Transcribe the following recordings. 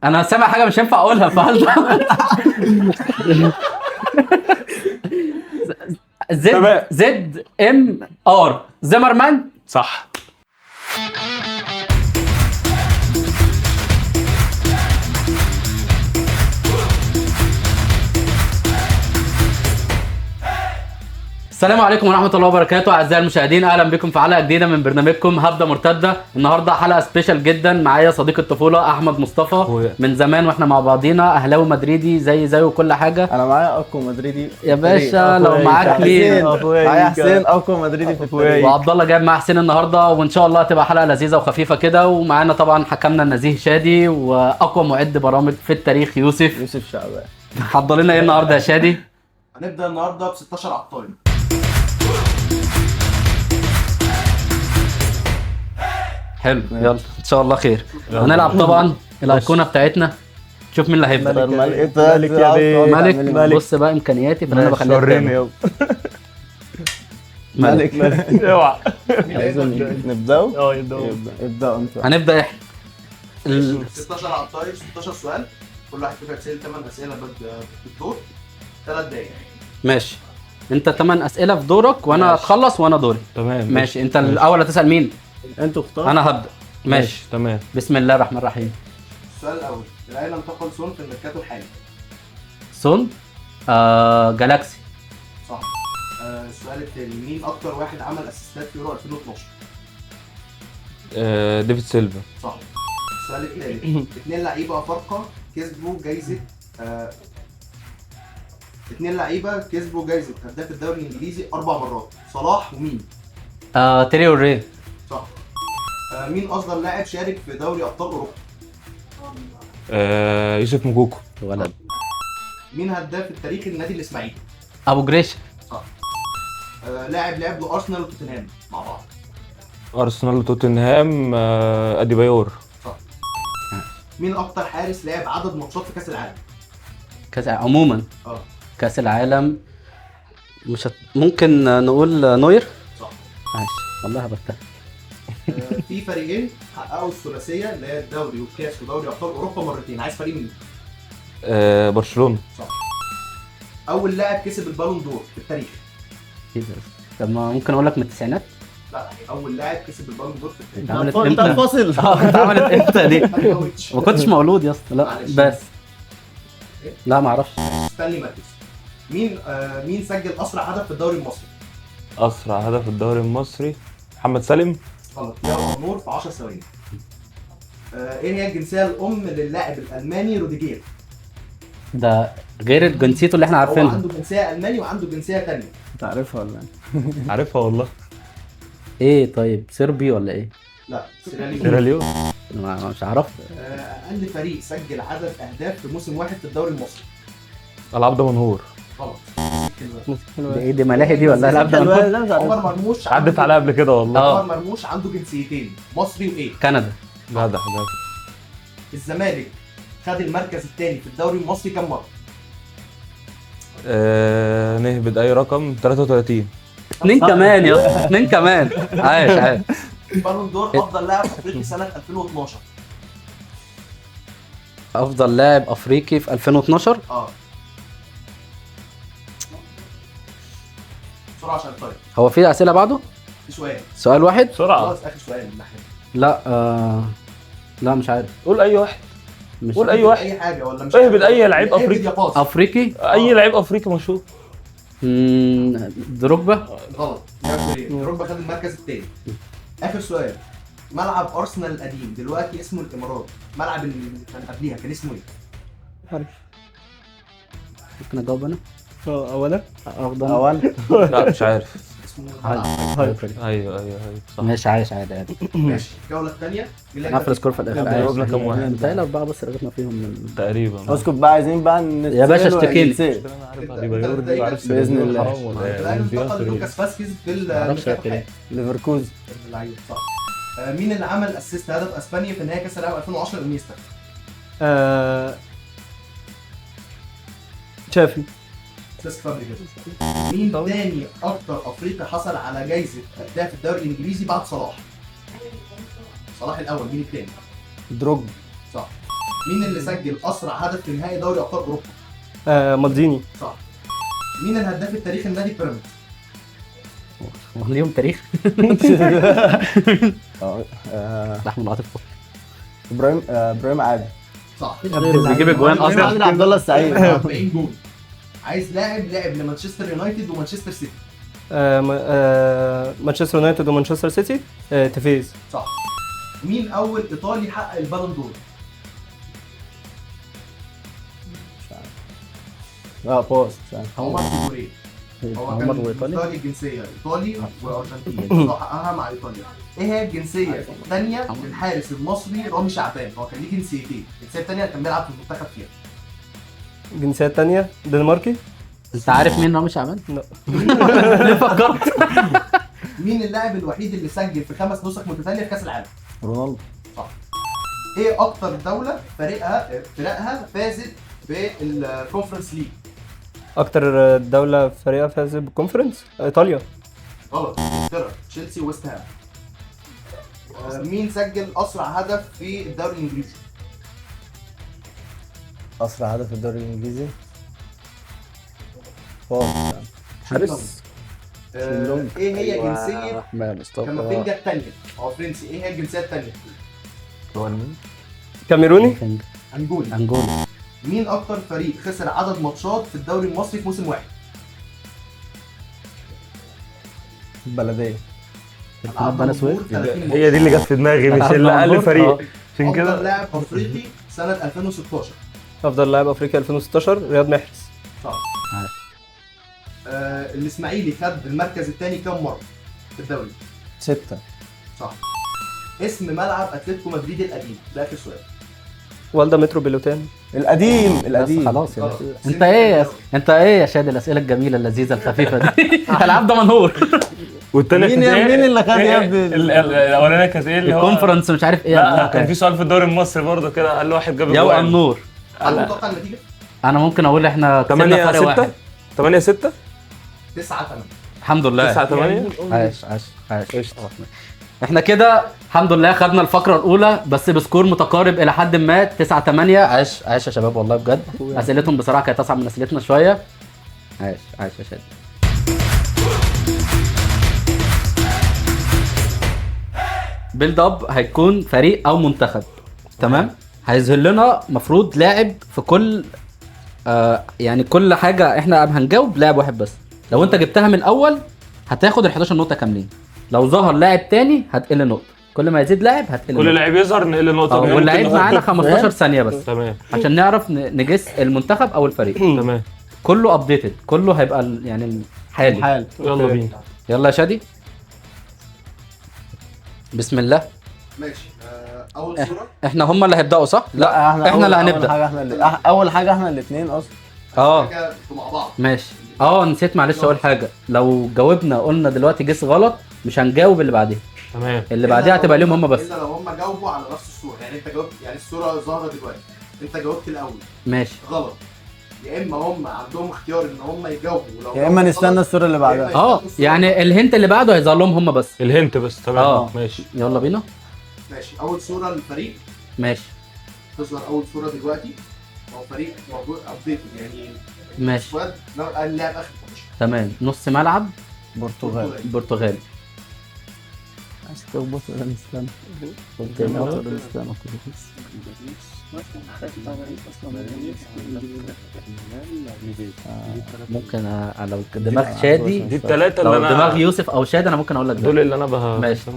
انا سامع حاجة مش هينفع اقولها، فهل Z تمام. Z M R زيمرمان. صح. السلام عليكم ورحمة الله وبركاته أعزائي المشاهدين، أهلا بكم في حلقة جديدة من برنامجكم هبدة مرتدة. النهاردة حلقة special جدا، معايا صديق الطفولة أحمد مصطفى. أخويا. من زمان واحنا مع بعضينا، أهلاوي مدريدي زي وكل حاجة. انا معايا اقوى مدريدي في يا التاريخ. باشا لو أخويا معاك مين؟ حسين. أخويا معايا إيكا. حسين اقوى مدريدي في أخويا التاريخ. وعبد الله جايب مع حسين النهارده، وان شاء الله هتبقى حلقة لذيذة وخفيفة كده. ومعانا طبعا حكمنا النزيه شادي، واقوى معد برامج في التاريخ يوسف. يوسف شعبان. حضر لنا ايه النهارده يا شادي؟ هنبدا النهارده ب 16 على الطاير. حلو، يلا ان شاء الله خير. هنلعب طبعا الايقونه بتاعتنا، شوف مين اللي هيبدا. ملك ملك يا بيه. ملك. ملك. بص بقى امكانياتي، فانا بخليها وريني تاني. يلا. ملك. اوعى. نبداو. اه يبدأ. ابداوا انت. هنبدا احنا 16 على الطاير، 16 سؤال، كل واحد فيكم هيتسال 8 اسئلة بالدور، 3 دقايق. ماشي، انت 8 اسئلة في دورك، وانا ماشي. هتخلص وانا دوري. تمام ماشي، انت الاول هتسال مين؟ انتوا اختاروا. انا هبدا. ماشي. تمام. بسم الله الرحمن الرحيم. السؤال الاول، الى اين انتقل سون في الميركاتو الحالي؟ سون جالاكسي. صح. السؤال الثاني، مين اكتر واحد عمل assist ات في يورو 2012؟ ديفيد سيلفا. صح. السؤال الثالث، اثنين لعيبة افارقه كسبوا جايزة اثنين لعيبة كسبوا جايزة هداف الدوري الانجليزي 4 مرات، صلاح ومين؟ تيري اوري. صح. مين افضل لاعب شارك في دوري ابطال اوروبا؟ يوسف موكوكو. ولد. مين هداف التاريخي للنادي الاسماعيلي؟ ابو جريش. صح. لاعب لعب لارسنال وتوتنهام مع بعض. ارسنال وتوتنهام، اديبايور. صح. مين اكتر حارس لعب عدد ماتشات في كاس العالم؟ كاس عموما. اه. كاس العالم مش ممكن نقول نوير. صح. ماشي والله هبتها. في فريقين حققوا الثلاثية اللي هي الدوري والكاس ودوري ابطال اوروبا مرتين، عايز فريق مين؟ برشلونة. صح. اول لاعب كسب البالون دور في التاريخ. إيه ده؟ طب ما ممكن اقول لك من التسعينات. لا، اول لاعب كسب البالون دور في التاريخ. اتعملت انت امتى؟ الفاصل. اتعملت امتى دي؟ ماتويتش. ما كنتش مولود يا اسطى. لا معلش. بس لا ما اعرفش. ستانلي ماتيوس. مين مين سجل اسرع هدف في الدوري المصري؟ اسرع هدف في الدوري المصري محمد سالم. غلط، يا نور في 10 ثواني. ايه هي الجنسية الام للاعب الالماني روديجير؟ ده غير جنسيته اللي احنا هو عارفينها. عنده جنسية الماني وعنده جنسية ثانية. انت عارفها ولا ايه؟ عارفها والله. ايه طيب صربي ولا ايه؟ لا، سيراليون. سيراليون. مش عارف. اقل فريق سجل عدد اهداف في موسم واحد في الدوري المصري. العاب دمنهور. غلط. ده ايه دي ملاهي دي ولا العاب ده؟ لا مش عارفها. عمر مرموش عدت عليها قبل كده والله. اه. عمر مرموش عنده جنسيتين، مصري وايه؟ كندا. لا ده الزمالك خد المركز الثاني في الدوري المصري كم مرة؟ نهبد اي رقم. 33. اتنين كمان يا اسطى، اتنين كمان. عايش عايش. بالون دور افضل لاعب افريقي سنة 2012. افضل لاعب افريقي في 2012. اه بسرعة عشان الطريق. هو في اسئلة بعده؟ في سؤال. سؤال واحد؟ بسرعة. خلاص اخر سؤال من ناحية. لا لا مش عارف. قول اي واحد. مش قول اي واحد. اي حاجة ولا مش اهبد اي لعيب اهبد افريقي. يا باص. افريقي؟ اي لعيب افريقي مشهور. دروجبا. غلط، دروجبا خد المركز الثاني. اخر سؤال، ملعب ارسنال القديم دلوقتي اسمه الامارات، ملعب اللي كان قبليها كان اسمه ايه؟ عارف. ممكن اجاوب انا؟ اولا اخد انا؟ اول. لا مش عارف. اسمه عادي. ملعب. ايوه ايوه ايوه صح. ماشي عايش عادي عادي. ماشي، الجولة الثانية مين اللي هنقفل هيبدأ؟ score في الاخر. يلا، عايش. جاوبنا كام واحد؟ متهيألي 4 بس اللي غلطنا فيهم من تقريبا. اسكت بقى، عايزين بقى يا باشا اشتكيني. نتسال. انا عارف اديبايور دي وعارف بإذن الله. حرام ولا إيه؟ الأهلي انتقل دياز. لوكاس فاسكيز معرفش بالميركاتو أكل إيه. الحالي. ليفركوزن. اللعيب صح. مين اللي عمل assist هدف اسبانيا في نهائي كاس العالم 2010 انيستا؟ تشافي. سيسك فابريجاس. مين تاني اكتر افريقي حصل على جايزة هداف الدوري الانجليزي بعد صلاح؟ صلاح الاول، مين التاني؟ دروجبا. صح. مين اللي سجل اسرع هدف في نهائي دوري ابطال اوروبا؟ مالديني. صح. مين الهداف التاريخي لنادي بيراميدز؟ ليهم تاريخ. احمد عاطف. ابراهيم عادل. صح. بيجيب اجوان اصلا. عادل عبد الله السعيد. 40 جول. عايز لاعب لعب لمانشستر يونايتد ومانشستر سيتي. مانشستر يونايتد ومانشستر سيتي. تيفيز. صح. مين اول ايطالي حقق ال Ballon d'Or؟ لا pass مش عارف. هو ماركو جوريه. هو كان ايطالي الجنسية، ايطالي وارجنتيني، هو حققها مع ايطاليا. ايه هي الجنسية الثانية للحارس المصري رامي شعبان؟ هو كان ليه جنسيتين، الجنسية الثانية كان بيلعب في المنتخب فيها. الجنسية الثانية دنماركي. انت عارف مين رامي شعبان؟ لا. ليه فكرت؟ مين اللاعب الوحيد اللي سجل في 5 نسخ متتالية في كاس العالم؟ رونالدو. صح. ايه اكتر دولة فرقها فازت بال Conference League؟ اكتر دولة فريقها فازت بال Conference؟ ايطاليا. غلط، انجلترا، تشيلسي ويست هام. مين سجل اسرع هدف في الدوري الانجليزي؟ اسرع هدف في الدوري الانجليزي؟ حارس. ايه هي جنسية كامافينجا الثانية؟ هو فرنسي، ايه هي الجنسية الثانية؟ كاميروني. انجولي. انجولي. مين اكتر فريق خسر عدد ماتشات في الدوري المصري في موسم واحد؟ البلدية. هي دي اللي جت في دماغي، مش اللي اقل فريق، عشان كده. افضل لاعب افريقي سنة 2016. افضل لاعب افريقي 2016 رياض محرز. صح. الاسماعيلي خد المركز الثاني كام مرة في الدوري؟ 6. صح. اسم ملعب اتلتيكو مدريد القديم؟ ده اخر سؤال. والدا مترو بيلوتان. القديم القديم. خلاص يا باشا. انت ايه انت ايه يا شادي الاسئلة الجميلة اللذيذة الخفيفة دي؟ العاب دمنهور. والتاني مين اللي خد يا ابني؟ الاولانية كانت ايه اللي هو ال Conference مش عارف ايه. لا كان في سؤال في الدوري المصري برضه كده، قال له واحد جاب يا النور. هل متوقع النتيجة؟ انا ممكن اقول احنا كسبنا فرق واحد. 8 6 9 8. الحمد لله. 9 8. عاش عاش عاش. احنا كده الحمد لله خدنا الفقرة الاولى بس ب score متقارب الى حد ما 9 8. عاش عاش يا شباب والله بجد، اسئلتهم بصراحة كانت اصعب من اسئلتنا شوية. عاش عاش يا شادي. build up هيكون فريق او منتخب، تمام؟ هيظهر لنا مفروض لاعب في كل يعني كل حاجة احنا هنجاوب لاعب واحد بس. لو انت جبتها من الاول هتاخد ال 11 نقطة كاملين، لو ظهر لاعب تاني هتقل نقطة، كل ما يزيد لاعب هتقل كل لاعب يظهر نقل نقطة. واللاعب معانا 15 ثانية بس. تمام. عشان نعرف ن guess المنتخب او الفريق. تمام. كله updated، كله هيبقى يعني الحالي. يلا بينا. يلا يا شادي. بسم الله. ماشي. اول صوره احنا هم اللي هيبداوا صح؟ لا احنا اللي هنبدا. اول حاجة احنا الاثنين اصلا. مع بعض. ماشي. نسيت معلش اقول حاجة، لو جاوبنا قلنا دلوقتي guess غلط مش هنجاوب اللي بعديها. تمام. اللي بعديها هتبقى ليهم هم بس. الا لو هم جاوبوا على نفس الصورة، يعني انت جاوبت، يعني الصورة ظاهره دلوقتي، انت جاوبت الاول. ماشي. غلط. يا اما هم عندهم اختيار ان هم يجاوبوا، لو يا اما نستنى الصورة اللي بعدها. يعني ال hint اللي بعده هيظهر لهم هم بس. ال hint بس. تمام. ماشي. يلا بينا. ماشي. اول صوره للفريق. ماشي. تظهر اول صوره دلوقتي، هو فريق موجود updated يعني. ماشي. squad اللاعب اخر ماتش. تمام. نص ملعب برتغالي. عايز تخبط ولا نستنى؟ ممكن لو دماغ شادي دي الثلاثة اللي انا، لو دماغ يوسف او شادي انا ممكن اقول لك دول اللي انا بها. ماشي.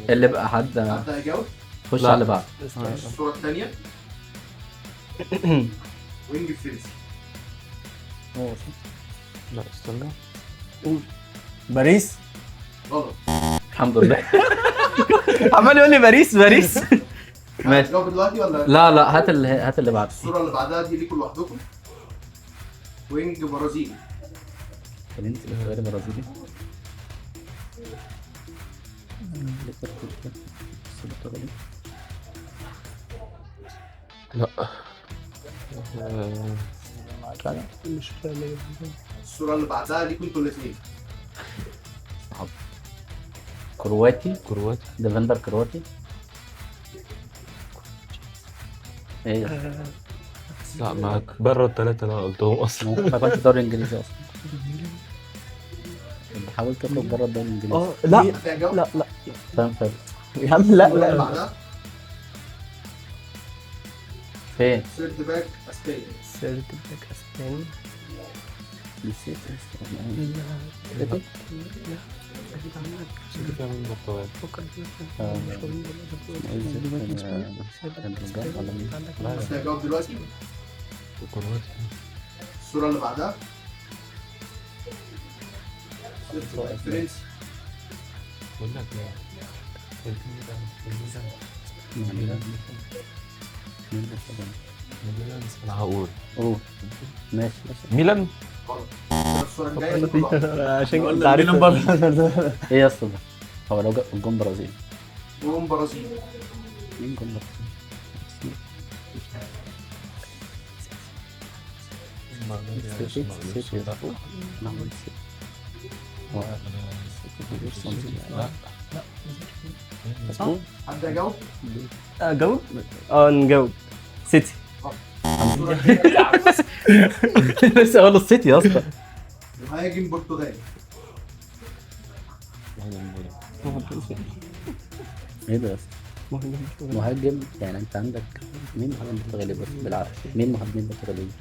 اللي بقى حد هيجاوب. خش على اللي بعده. الصورة الثانية wing فرنسي. لا استنى. باريس. غلط. الحمد لله. عمال يقول لي باريس باريس. ماشي. جاوب دلوقتي ولا لا؟ لا هات اللي، هات اللي بعده. الصورة اللي بعدها دي ليكوا لوحدكم. wing برازيلي. فرنسي غير برازيلي. لا مش فاهم. الصورة اللي بعدها ليكوا انتوا الاثنين. صعب. كرواتي. defender كرواتي. ايه؟ لا ما بره الثلاثة اللي انا قلتهم اصلا. ممكن ما يكونش الدوري الانجليزي اصلا. انت حاولت تخرج بره الدوري الانجليزي. لا هتجاوب؟ لا لا فاهم فاهم. يا عم لا الصورة اللي لا. بعدها فين؟ third back اسباني. third back اسباني. نسيت. بس هجاوب دلوقتي. الصورة اللي بعدها third back فرنسي. بقول لك ايه، انا هقول اوه ماشي. ميلان. غلط. الصورة الجاية كل واحد. عشان قلنا ميلان بره. ايه يا اسطى ده؟ هو لو جاب جون برازيل. جون برازيل. مين جون برازيل؟ حد هيجاوب؟ اجاوب؟ نجاوب سيتي. الصورة الجاية لسه اقول السيتي يا اسطى. مهاجم برتغالي. ايه ده يا اسطى؟ مهاجم يعني انت عندك مين مهاجم برتغالي؟ بس بالعافية مين مهاجمين برتغاليين؟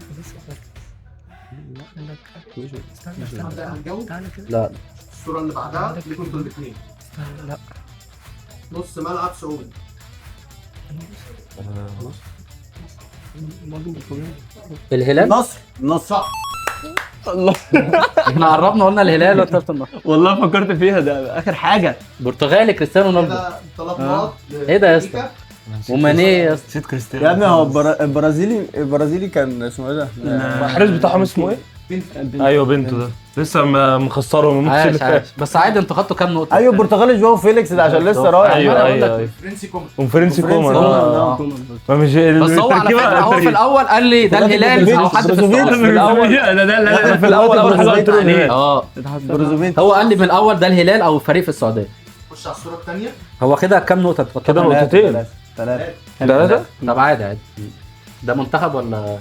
حد هيجاوب؟ لا. الصورة اللي بعدها ليكم انتوا الاثنين. لا. نص ملعب سعودي. الهلال. نصر نصر. صح. الله. احنا قربنا قلنا الهلال وانت قلت النصر. والله فكرت فيها، ده اخر حاجة. برتغالي كريستيانو رونالدو. كده 3 نقط. ايه ده يا اسطى؟ وماني يا اسطى. نسيت كريستيانو. يا ابني هو البرازيلي كان اسمه ايه ده؟ الحارس بتاعهم اسمه ايه؟ بنت. ايوه بنتو ده لسه مخسرهم الماتش اللي عاش فات. عاش. بس عادي انتوا خدتوا كام نقطة؟ ايوه البرتغالي جواو فيليكس ده عشان لسه رايح. ايوه ايوه ايوه. فرنسي كومان. وفرنسي كومان. ما مش بس هو على فكرة هو في الاول قال لي ده الهلال او حد في السعودية في الاول. لا لا لا في الاول اول حاجة قلت له الهلال. بروزوفيتش. هو قال لي من الاول ده الهلال او فريق في السعودية. خش على الصورة الثانية. هو كده كام نقطة؟ كده نقطتين. 3 3. طب عادي عادي. ده منتخب ولا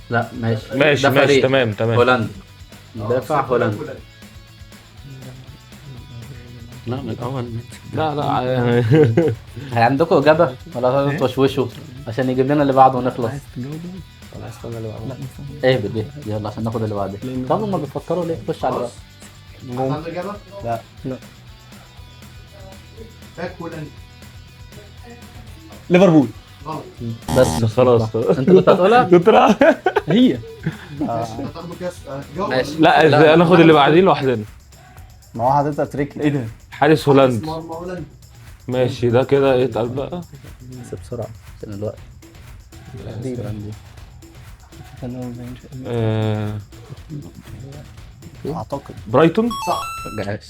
لا؟ ماشي ماشي ماشي تمام تمام. هولندي. مدافع هولندي. لا من الاول. لا لا. عندكم اجابه ولا توشوشوا عشان يجيب لنا اللي بعده ونخلص؟ ولا استنى اللي بعده. اهبد اهبد يلا عشان ناخد اللي بعده. طب هما بيفكروا ليه؟ خش على اللي عنده اجابه؟ لا لا. back هولندي. ليفربول. غلط. بس خلاص. انت كنت هتقولها؟ كنت هي ماشي هتاخدوا كاس. ماشي. لا ناخد اللي بعديه لوحدنا. ما هو حاططها trick. ايه ده؟ حارس هولندي. هولندي. ماشي ده كده ايه اتقال بقى؟ بس بسرعة عشان الوقت. اعتقد برايتون. صح. عاش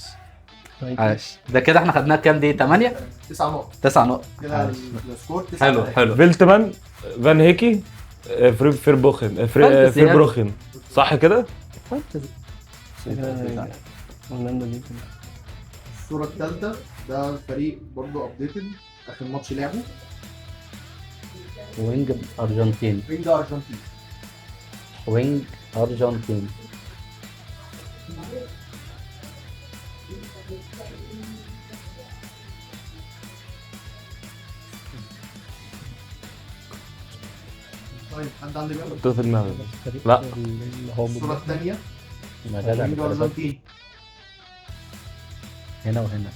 عاش. ده كده احنا خدناها كام دي؟ 8 9 نقط. 9 نقط كده ال score 9. حلو حلو. فيلتمان، فان هيكي، فيربوخن، فيربروخن، صح كده؟ الصورة الثالثة ده الفريق برضه updated اخر ماتش لعبه. wing ارجنتين. wing ارجنتين. wing ارجنتين. طيب حد عنده اجابه؟ في دماغي. لا. الصورة الثانية wing ارجنتين. هنا وهنا.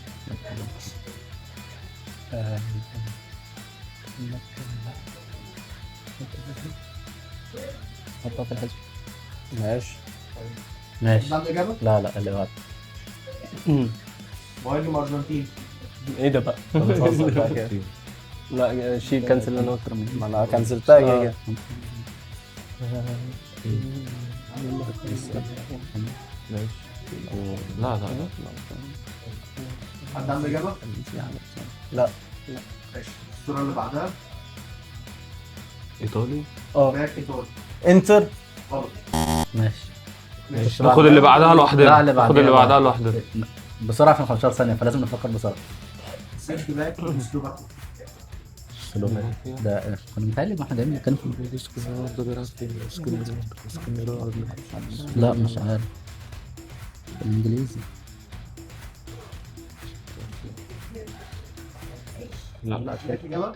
حطها في الحزب. ماشي ماشي. عنده اجابه؟ لا لا اللي بعده. مهاجم ارجنتين. ايه ده بقى؟ لا شيل cancel اللي انا قلت. ما انا كنسلتها كده. ماشي. لا لا لا. حد عنده اجابه؟ لا. ماشي. الصورة اللي بعدها ايطالي. back ايطالي. انتر. غلط. ماشي ماشي. ناخد اللي بعدها لوحدنا. ناخد اللي بعدها لوحدنا بسرعة عشان 15 ثانية فلازم نفكر بسرعة. third back سلوفاكيا. برشلونة ده انا متهيألي ما احنا دايما بنتكلم في. لا مش عارف الانجليزي. لا اجابه.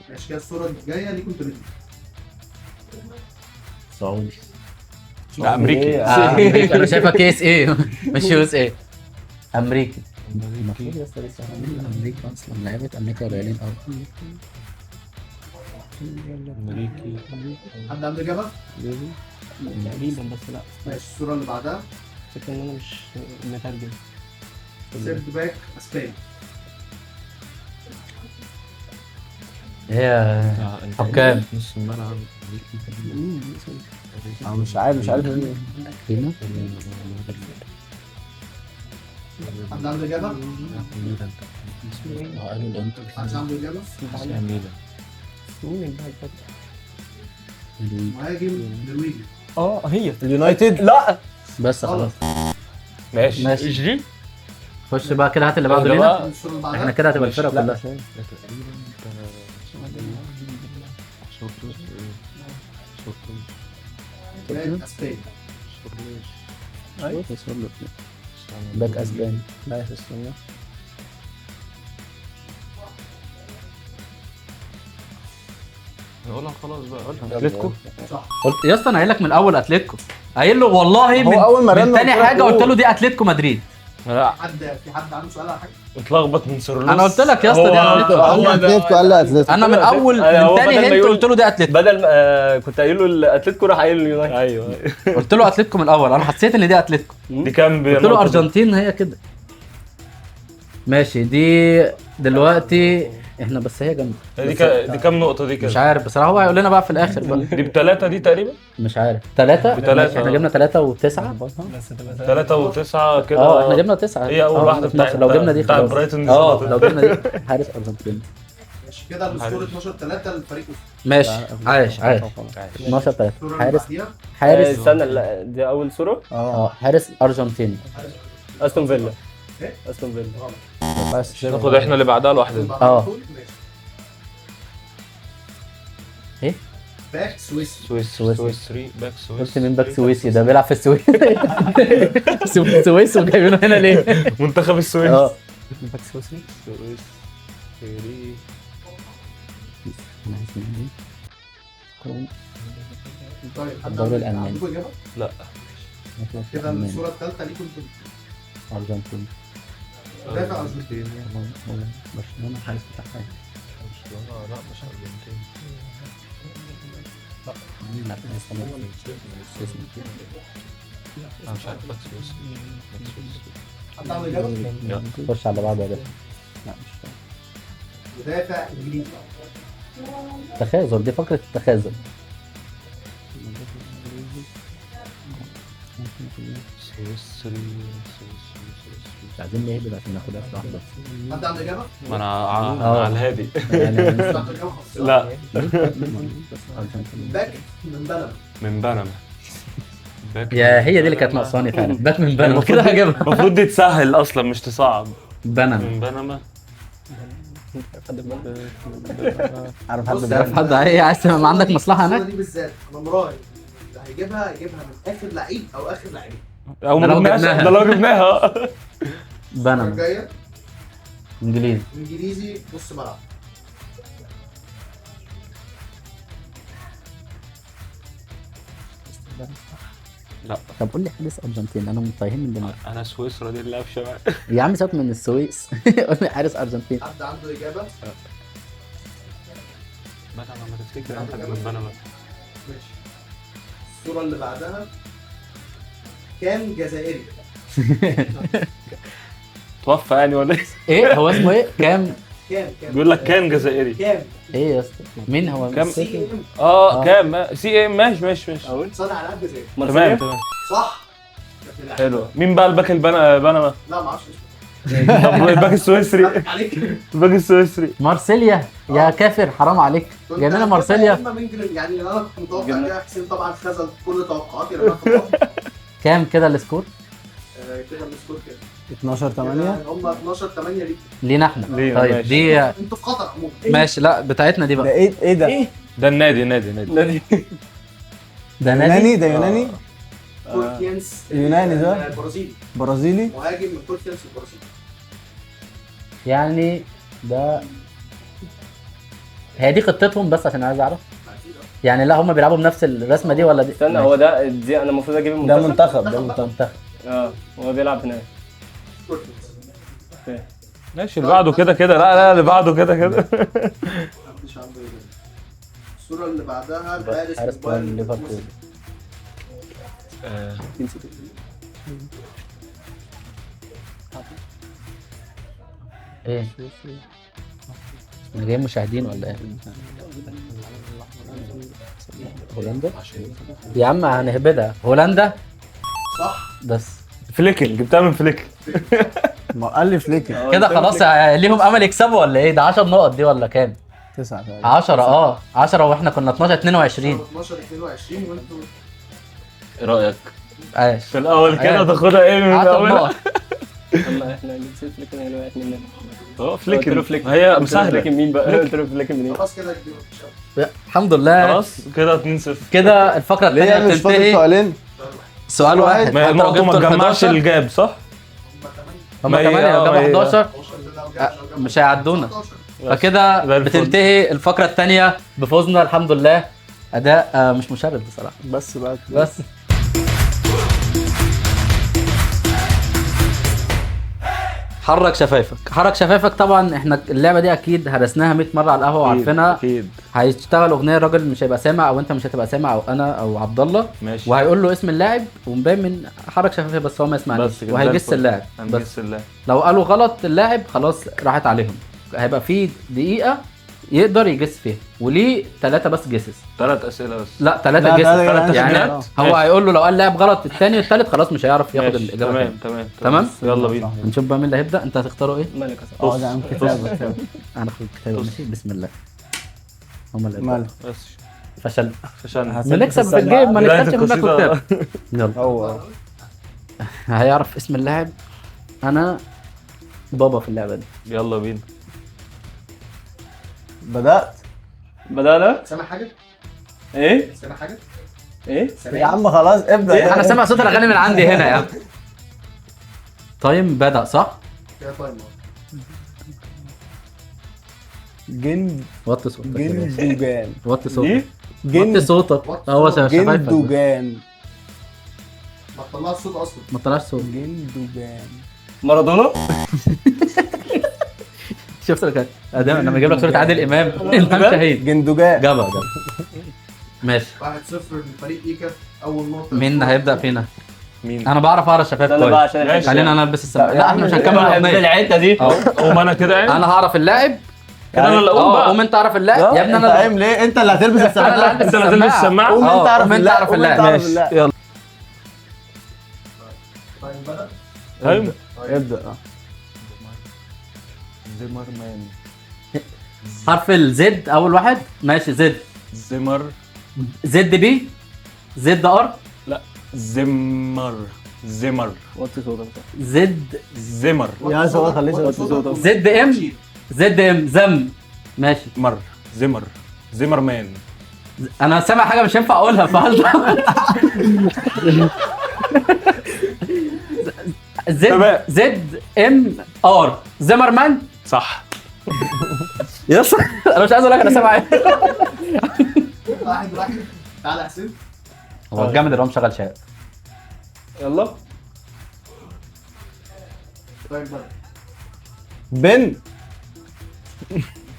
ماشي كده الصورة الجاية ليكم انتوا الاثنين. سعودي. لا امريكي. امريكي. انا شايفها KSA مش USA. امريكي. المفروض يا اسطى لسه امريكا اصلا لعيبة امريكا قليلين قوي. امريكي. حد عنده اجابه؟ تقريبا بس لا. ماشي الصورة اللي بعدها. فكرة ان انا مش مترجم. third back اسباني. هي حكام نص الملعب. انا مش عارف، مش عارف مين. هنا حد عنده اجابه؟ قالوا الانتر. حد عنده اجابه؟ ميلان. مين بقى؟ مهاجم نرويجي. هي اليونايتد. لا بس خلاص ماشي ماشي. جي خش بقى كده، هات اللي بعده لينا. احنا كده هتبقى الفرقة كلها. back اسباني. back اسباني. لا يا استنى. نقولها خلاص بقى. قولها اتلتيكو صح. قلت يا اسطى انا قايل لك من الاول اتلتيكو. قايل له والله من, هو أول ما من رن تاني قلت لك حاجة قلت قول. له دي اتلتيكو مدريد. لا حد في حد عنده سؤال على حاجة؟ اتلخبط من سورلوس. انا قلت لك يا اسطى دي اتلتيكو. قال لي اتلتيكو، قال لي اتلتيكو. انا من اول أنا من هو تاني بدل ما hint يقول- قلت له دي اتلتيكو. بدل ما كنت قايل له الاتلتيكو راح قايل له اليونايتد. ايوه قلت له اتلتيكو من الاول، انا حسيت ان دي اتلتيكو. دي كام قلت له ارجنتين هي كده. ماشي دي دلوقتي احنا بس هي جامدة. دي كام نقطة دي كده؟ مش عارف بصراحة، هو هيقول لنا بقى في الاخر بقى. دي بثلاثة دي تقريبا. مش عارف 3 بتلاتة. احنا جبنا 3 و9. بس تبقى 3 و9 كده. احنا جبنا 9. هي اول واحدة بتاعت لو جبنا دي بتاعت خلاص. برايتون دي. لو جبنا دي حارس ارجنتين. ماشي كده ال score 12-3 للفريق. ماشي عايش عايش 12-3 حارس. حارس استنى، لا دي اول صوره. حارس ارجنتيني. استون فيلا. استون فيلا. بس ناخد احنا اللي بعدها لوحدنا. ايه؟ back سويسري. سويسري back سويسري. قلت مين back سويسي ده بيلعب في السويس؟ السويس وجايبينه هنا ليه؟ منتخب السويس. back سويسري. سويسري. طيب الدوري الالماني. عندكم اجابه؟ لا كده الصورة الثالثة ليكم انتوا. ارجنتين. دافع ارجنتين. برشلونة الحارس بتاعها. برشلونة لا مش ارجنتين. لا انا مش عارف back سويسري. حد عنده اجابه؟ خش على بعض يا باشا. لا مش فاهم. مدافع انجليزي. تخاذل، دي فقرة التخاذل. سويسري سويسري سويسري. مش عايزين نهبل عشان ناخدها في واحدة. حد عنده اجابه؟ ما انا على الهادي. حد عنده اجابه؟ خلاص. لا back من بنما. من بنما. back يا هي دي اللي كانت ناقصاني فعلا. back من بنما كده هجيبها. المفروض دي تسهل اصلا مش تصعب. بنما. من بنما. عارف حد بص، عارف حد ايه عايز تبقى عندك مصلحة الصورة هناك؟ دي بالذات انا مراهن اللي هيجيبها هيجيبها من اخر لعيب او اخر لعيبين. او ما ده لو جبناهاش، جبناها. ده لو جبناها. بنما. الجاية انجليزي. انجليزي نص ملعب. لا طب قول لي حارس ارجنتين، انا متفاهم من دماغي. انا سويسرا دي اللي قافشه معايا. يا عم سيبك من السويس. قول لي حارس ارجنتين. حد عنده اجابه؟ بنما، ما تفتكر حد من بنما. ماشي الصورة اللي بعدها كان جزائري. توفى يعني ولا ايه؟ ايه هو اسمه ايه؟ كام كام كام بيقول لك كان جزائري. كام ايه يا اسطى؟ مين هو؟ كام؟ CM. كام CM. ماشي ماشي ماشي صانع العاب جزائري. تمام تمام صح. حلو. مين بقى ال back بنما؟ لا ما اعرفش اسمه. طب ال back السويسري. عليك. ال back السويسري مارسيليا يا كافر، حرام عليك. جايب لنا مارسيليا. يعني انا كنت متوقع كده. حسين طبعا خذل كل توقعاتي لما انا كام كده ال score؟ كده ال score كده 12-8 هم 12-8 ليك لينا احنا. لينا، طيب ماشي. دي انتوا في قطر عموما. ماشي، لا بتاعتنا دي ده بقى. ايه ايه ده؟ ده النادي نادي نادي ده نادي يوناني، ده يوناني، كورتيانس يوناني ده؟ البرازيلي، برازيلي. مهاجم من كورتيانس البرازيلي. يعني ده هي دي خطتهم، بس عشان عايز اعرف يعني. لا هم بيلعبوا بنفس الرسمة دي ولا دي؟ استنى، هو ده دي انا المفروض اجيب ده المنتخب. منتخب، ده منتخب. منتخب. هو بيلعب هناك. كورتيانس. ماشي، اللي بعده كده كده. لا لا، اللي بعده كده كده. محدش عنده ايه. الصورة اللي بعدها الحارس حارس من بايرن ليفربول. ايه احنا جايين مشاهدين ولا ايه؟ هولندا يا عم، هنهبدها هولندا صح. بس فليكن، جبتها من فليكن. ما قال لي فليكن. كده خلاص ليهم امل يكسبوا ولا ايه؟ ده 10 نقط دي ولا كام؟ 9 تقريبا. 10 10 واحنا كنا 12 22. 12-22 وانتوا ايه رايك؟ عاش في الاول كده أيوة. تاخدها ايه من 10 الاول؟ نقط. يلا احنا جبت فليكن، هي اللي وقعت مننا. فليكن قلت له فليكن. هي قلت له سهلة. فليكن مين بقى؟ قلت له فليكن منين؟ خلاص كده كبير. الحمد لله. خلاص كده 2-0. كده الفقرة ليه الثانية مش فاضل بتنتهي. سؤالين؟ سؤال واحد. ما هي حتى لو النقطة ما جبتوا ال تجمعش 11 ال gap صح؟ هم ما هي- 8 لو جابوا ما هي- 11 مش هيعدونا. فكده زي الفل. بتنتهي الفقرة الثانية بفوزنا الحمد لله. اداء مش مشرف بصراحة. بس بقى بس حرك شفايفك، حرك شفايفك. طبعا احنا اللعبة دي اكيد هرسناها 100 مرة على القهوة وعارفينها. اكيد. هيشتغل اغنية، الراجل مش هيبقى سامع او انت مش هتبقى سامع او انا او عبد الله، ماشي. وهيقول له اسم اللاعب ومبين من حرك شفايفه بس هو ما يسمعنيش، بس كده، زي وهيجس الفل. اللاعب بس. هنجس اللاعب. لو قالوا غلط اللاعب خلاص راحت عليهم. هيبقى في دقيقة يقدر يجس فيها، وليه 3 بس guesses. 3 اسئلة بس. لا 3 guesses. يعني تلاتة. هو هيقول له لو قال لاعب غلط الثاني والثالث خلاص مش هيعرف ياخد ماشي. الاجابة. تمام تاني. تمام تمام؟ يلا بينا. هنشوف بقى مين اللي هيبدا. انت هتختاروا ايه؟ مالك يا صاحبي؟ ده عم كتابه كتابه. انا اخد الكتابة. ماشي بسم الله. هم اللي هيبدأوا. مالك؟ بس فشل. فشلنا. بنكسب في ال game، ما بداية نكسبش في القصيدة. الكتاب. يلا هو هيعرف اسم اللاعب. انا بابا في اللعبة دي. يلا بينا. بدأت. بدأنا؟ سامع حاجة؟ ايه؟ سامع حاجة؟ ايه؟ يا عم خلاص ابدأ. انا سامع صوت الاغاني من عندي هنا يا عم. time بدأ صح؟ كده time. جن وطي صوتك يا باشا. جندوجان. وطي صوتك، دي؟ وطي جن صوتك. هو شفايفك بس. جندوجان. ما تطلعش صوت اصلا. ما طلعش صوت. جندوجان. مارادونا؟ شفت لك ادم لما يجيب لك صورة عادل امام، الهام شاهين. جندوجان. جابها جابها. ماشي. 1-0 لفريق ايكا. اول نقطة. مين هيبدأ فينا؟ مين؟ انا بعرف اقرا شفايف استنى بقى كويس. عشان الحتة. خلينا انا البس السماعة. لا احنا مش هنكمل الاغنية. الحتة دي. قوم انا كده يعني؟ انا هعرف اللاعب. كده انا اللي اقوم قوم بقى. انت اعرف اللاعب يا ابني. انت انا قايم ليه؟ انت اللي هتلبس انا اللي السماعة. هلبس انت اللي هتلبس السماعة؟ قوم انت اعرف قوم انت اللاعب. اعرف قوم انت اللاعب. اعرف اللاعب. يلا. time بدأ. time. ابدأ. زيمرمان. حرف ال Z اول واحد. ماشي Z. زيمر. Z B Z R. لا زمر. زمر. وطي صوتك. Z زمر. يا صوت، خليه صوت. Z M Z M زم. ماشي. مر. زمر. زمرمان. انا سامع حاجة مش هينفع اقولها فهل Z تمام. Z M R زمرمان. صح. yes انا مش عايز اقول لك انا سامع ايه. 1-1. تعالى يا حسين. هو الجامد اللي هو مشغل شاب. يلا. time بدأ. بن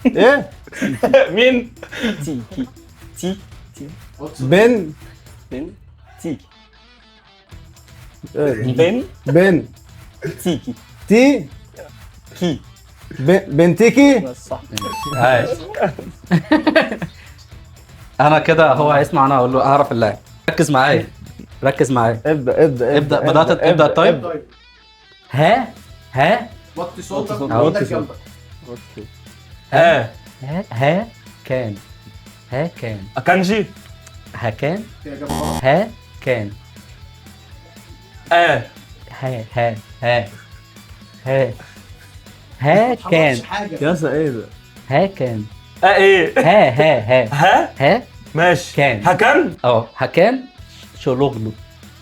ايه؟ مين؟ تي كي تي تي بن بن تيكي. إيه ده؟ بن بن تيكي تي كي. بنتيكي. بس صح. عايش. انا كده هو هيسمع، انا اقول له اعرف اللاعب. ركز معايا، ركز معايا. ابدأ ابدأ ابدأ، بدأت ابدأ. طيب طيب ها ها وطي صوتك. وطي وإيدك صوتك. جنبك. ها. ها ها كان ها كان اكانجي. ها كان كده إجابة غلط. ها كان اه ها ها ها ها ها كان حاجة يا اسطى ايه ده؟ ها كان ايه ها ها ها ها ها ماشي. كان. هكان هكان شلوغلو.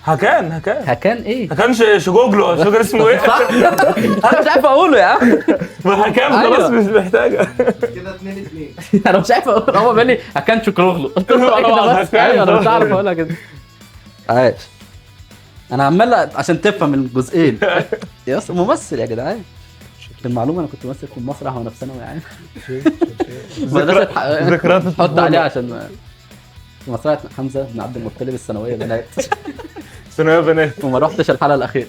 هكان هكان هكان ايه؟ هكان شجوجلو، مش فاكر اسمه ايه. صح؟ انا مش عارف اقوله يا عم. ما هكان خلاص مش محتاجه. كده 2-2. انا مش عارف اقول، هو بالي هكان شكروغلو. كده بس. ايوه انا مش عارف اقولها كده. عايش انا عمال عشان تفهم الجزئين. يا اسطى ممثل يا جدعان. المعلومة انا كنت ممثل في المسرح وانا في ثانوي عام. ذكريات. حط عليها عشان مسرحية حمزة بن عبد المطلب الثانوية بنات. ثانوية بنات. وما رحتش الحلقة الاخيرة.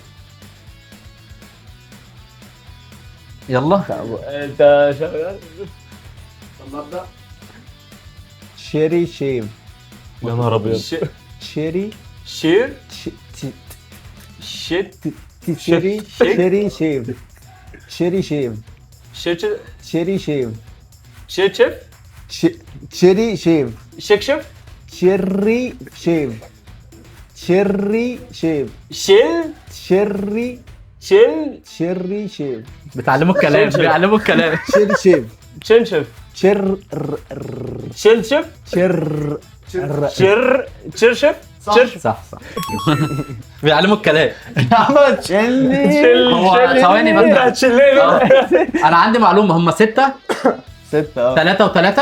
يلا انت شغال. يلا ابدا. شيري شيف. يا نهار ابيض. شيري شير شيت شيري شيري شيف. شيري شيف. شيري شيف. شيت شيف. شيري شيف. شيك شيف. شيري شيف. شيري شيف. شيل شيري شيل شيري شيف. بتعلموا الكلام، بيعلموا الكلام. شيري شيف. شين شيف. شر شيل شيف. شر شر شير شيف. صح صح صح. بيعلموا الكلام. يا تشيلني. هو ثواني بس. انت هتشيلني. انا عندي معلومة، هم 6 6 3 و3.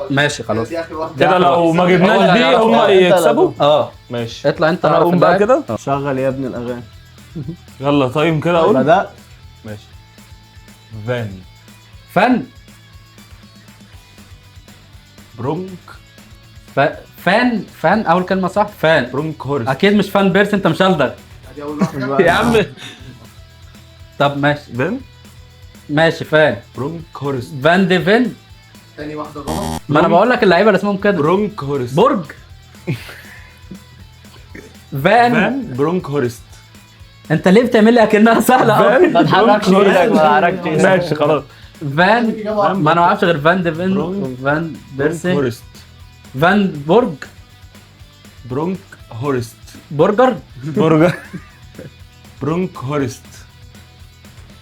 ماشي خلاص دي اخر واحدة كده. لو ما جبناش دي هم يكسبوا. ماشي اطلع انت. انا اقوم بقى كده. شغل يا ابن الاغاني. يلا طيب كده اقول. بدأ. ماشي. فان فن برونك فان فان اول كلمة صح. فان برونك هورست. اكيد مش فان بيرس، انت مش هلدغ دي اول واحدة يا عم. طب ماشي فان. ماشي فان برونك هورست. فان دي فين. تاني واحدة غلط. ما انا بقول لك اللعيبة اللي اسمهم كده. برونك هورست. برج فان برونك هورست. انت ليه بتعمل لي اكنها سهلة قوي؟ ما تحركش ايدك، ما تحركش ايدك. ماشي خلاص. فان، ما انا ما اعرفش غير فان دي فين وفان بيرسي. فان بورج. برونك هورست. برجر. برجر. برونك هورست.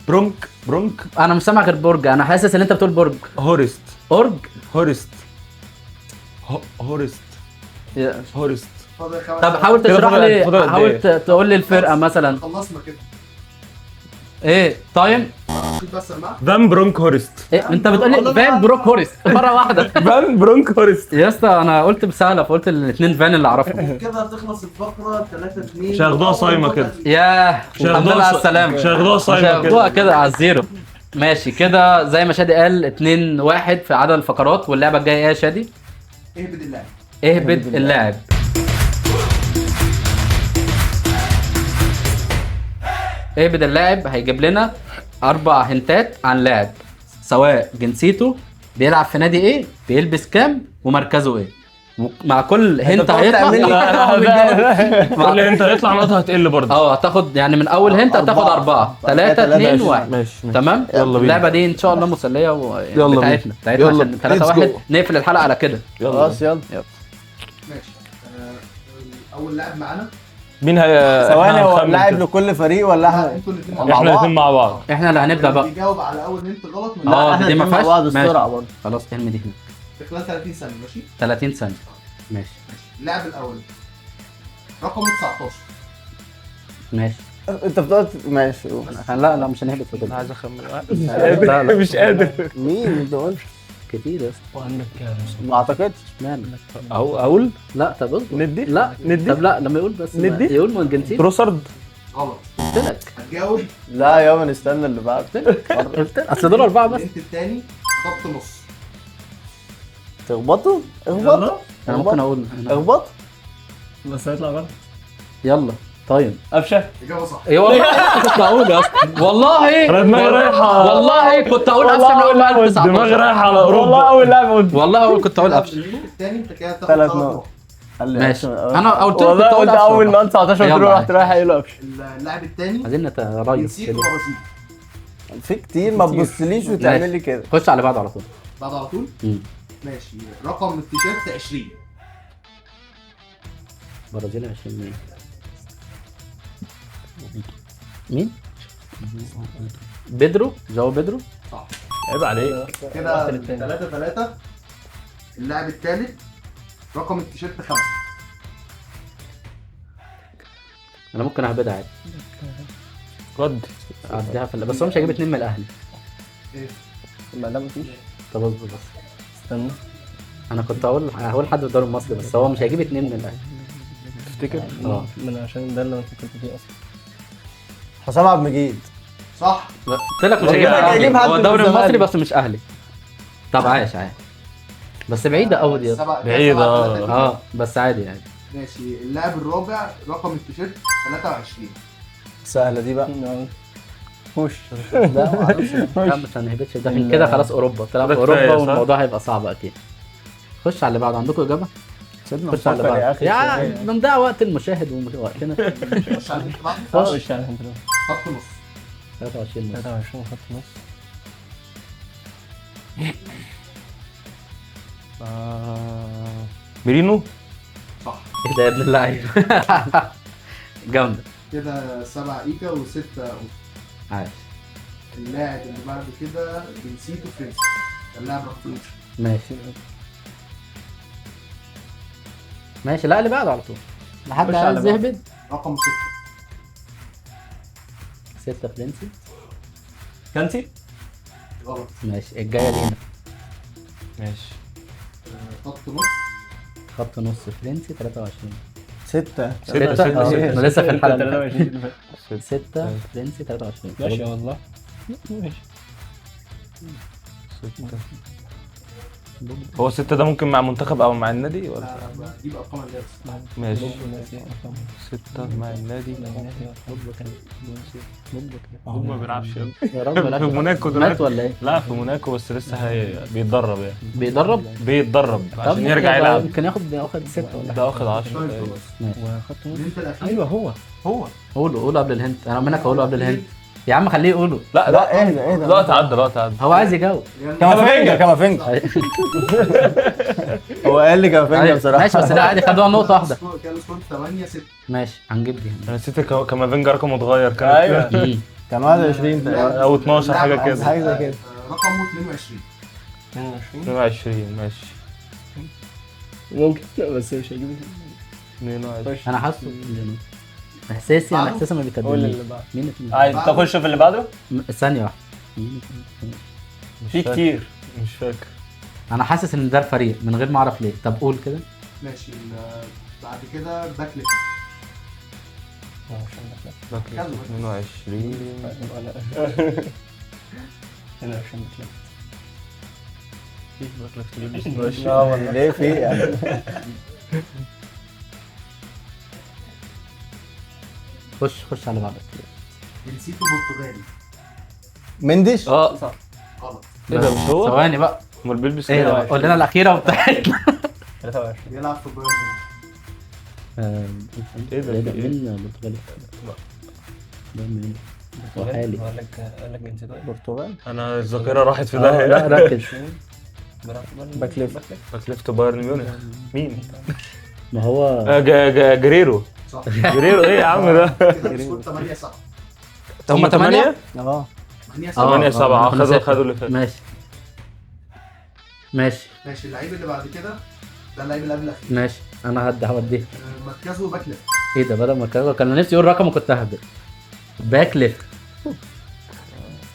برونك برونك. انا مش سامع غير برج، انا حاسس ان انت بتقول برج. هورست. اورج. هورست. هورست. هورست. طب حاول تشرح لي، حاول تقول لي الفرقة مثلا. خلصنا كده. ايه time؟ فان برونك هورست. إيه؟ انت بتقول لي فان بروك هورست مرة واحدة. فان برونك هورست يا اسطى. انا قلت بسهله، فقلت الاثنين فان اللي اعرفهم. كده هتخلص الفقرة 3-2. مش هياخدوها صايمه كده. ياه الحمد لله على السلامة. مش هياخدوها صايمه كده، مش هياخدوها كده على ال zero. ماشي كده زي ما شادي قال 2-1 في عدد الفقرات. واللعبة الجاية ايه يا شادي؟ اهبد اللاعب. اهبد اللاعب. اهبد اللاعب هيجيب لنا 4 hint ات عن لاعب، سواء جنسيته، بيلعب في نادي ايه، بيلبس كام، ومركزه ايه. مع كل hint هيطلع كل hint هيطلع نقطة هتقل برضه. هتاخد يعني من اول hint هتاخد 4 3 2 1. ماشي تمام. يلا بينا. اللعبة دي ان شاء الله مسلية بتاعتنا بتاعتنا عشان 3-1 نقفل الحلقة على كده. خلاص يلا ماشي. اول لاعب معانا مين هي؟ ثواني، هو لاعب لكل فريق ولا احنا؟ احنا الاثنين مع بعض. احنا اللي هنبدا بقى. بيجاوب على اول hint غلط. دي ما فيهاش بعض السرعة برضه. خلاص ارمي دي هنا في خلال 30 ثانية. ماشي 30 ثانية. ماشي. اللاعب الاول رقم 19. ماشي انت بتقعد. ماشي. لا لا مش هنهبط في كده. انا عايز اخمن. لا لا مش قادر. مين انت قلت؟ كتير يا اسطى. وعندك ما اعتقدش. اشمعنى؟ اقول لا. طب اصبر. ندي. لا ندي. طب لا لما يقول بس ندي. يقول من جنسيته. تروسارد. غلط. قلت لك هتجاوب. لا يابا نستنى اللي بعده. قلت لك اصل دول 4 بس. انت الثاني خط نص. تخبطوا اخبطوا. انا ممكن اقول اخبط بس هيطلع غلط. يلا طيب قفشه. اجابه صح. ايه والله كنت اقول يا اسطى. والله دماغي رايحة. والله كنت اقول قفشه من اول ما قال 19. دماغي رايحة على اوروبا. والله اول لاعب قلت. والله اول كنت اقول قفشه. الثاني انت كده تاخد 3 نقط. نقط. ماشي انا قلت لك والله كنت اقول قلت اول قفشه. ما قلت 19 يلا. رحت رايح قايل له قفشه. اللاعب الثاني عايزين نتريث جنسيته كده. برازيلي. في كتير، ما تبصليش وتعمل لي كده. خش على بعض على طول. بعد على طول. ماشي. رقم التيشيرت 20. برازيل 20 مين؟ مين؟ بيدرو، جاو بيدرو. صح. عيب عليك. كده 3-3. اللاعب الثالث رقم التيشيرت 5. انا ممكن اهبدها عادي. رد اعديها في، بس هو مش هيجيب 2 من الاهلي. ايه ما لا مفيش. طب اصبر بس استنى، انا كنت هقول حد في الدوري المصري، بس هو مش هيجيب 2 من الاهلي. تفتكر؟ من عشان ده اللي انا فكرت فيه اصلا. حسام عبد المجيد. صح. قلت لك مش هيجيب، هو الدوري المصري بس مش اهلي. طب عايش عادي، بس بعيدة قوي دي، بعيدة بس عادي يعني. ماشي. اللاعب الرابع رقم التيشيرت 23. سهلة دي بقى. خش. لا ما اعرفش. لا مش هنهبطش ده كده، خلاص اوروبا، طلع في اوروبا والموضوع هيبقى صعب اكيد. خش على اللي بعده. عندكم اجابه؟ خش على اللي بعده يعني، بنضيع وقت المشاهد ووقتنا. خش على اللي بعده. خش على خط نص. 23 23 خط نص. ميرينو. صح. ايه ده يا ابن اللعيبة. جامدة كده. 7 ايكا و6 عايش. اللاعب اللي بعد كده جنسيته فرنسي، اللاعب رقم 12. ماشي ماشي. لا اللي بعده على طول لحد عايز يهبد. رقم 6. 6 فرنسي. كانتي. غلط. ماشي الجاية لينا. ماشي. خط نص. خط نص فرنسي 23. 6 6. انا لسه في الحلقة. 23. 6 فرنسي 23. ماشي والله. ماشي. 6. هو 6 ده ممكن مع منتخب او مع النادي ولا؟ لا بجيب ارقام اللي ماشي. 6 مع النادي. هو ما بيلعبش يا رب. في موناكو دلوقتي ولا ايه؟ لا في موناكو بس لسه بيتدرب يعني. بيتدرب عشان يرجع يلعب. ممكن ياخد 6 ولا ده واخد 10. ايوه هو قوله قوله قبل ال hint. انا منك اقوله قبل ال hint يا عم، خليه يقوله. لا لا اهدى اهدى. الوقت عدى، الوقت عدى. هو عايز يجاوب. كامافينجا. هو قال لي كامافينجا بصراحة. ماشي بس ده عادي، خدوها نقطة واحدة. كان score 8-6. ماشي هنجيب دي. انا نسيت كامافينجا رقمه اتغير. كان ايوه كان 21 او 12 حاجة كده، حاجة زي كده. رقمه 22. 22 ماشي. ممكن بس مش هيجيب 22. انا حاسه احساسي، انا احساسي ما بيكدبنيش. مين عايز تخش في اللي بعده؟ ثانية واحدة. في كتير مش فاكر. انا حاسس ان ده الفريق من غير ما اعرف ليه. طب قول كده. ماشي. بعد كده back left. back left 22. 22 back left. back left. اه والله ليه في يعني؟ خش على بعض. جنسيته برتغالي. مندش. صح. غلط. ايه ده مش هو؟ ثواني بقى. امال بيلبس ايه؟ قول لنا الاخيرة وبتاعتنا. 23. بيلعب في بايرن. ايه ده؟ مين برتغالي؟ مين برتغالي؟ قال لك جنسيته ايه؟ برتغال. انا الذاكرة راحت في داهية. لا ركز. back left. back left بايرن ميونخ. مين؟ ما هو جريرو. صح. جريرو. ايه يا عم ده؟ score 8-7. هم 8؟ 8-7. خدوا اللي فات. ماشي ماشي ماشي. اللعيب اللي بعد كده ده اللعيب اللي قبل الاخير. ماشي انا هوديه. مركزه back left. ايه ده؟ بدل مركزه كان نفسي يقول رقمه كنت ههبط. back left.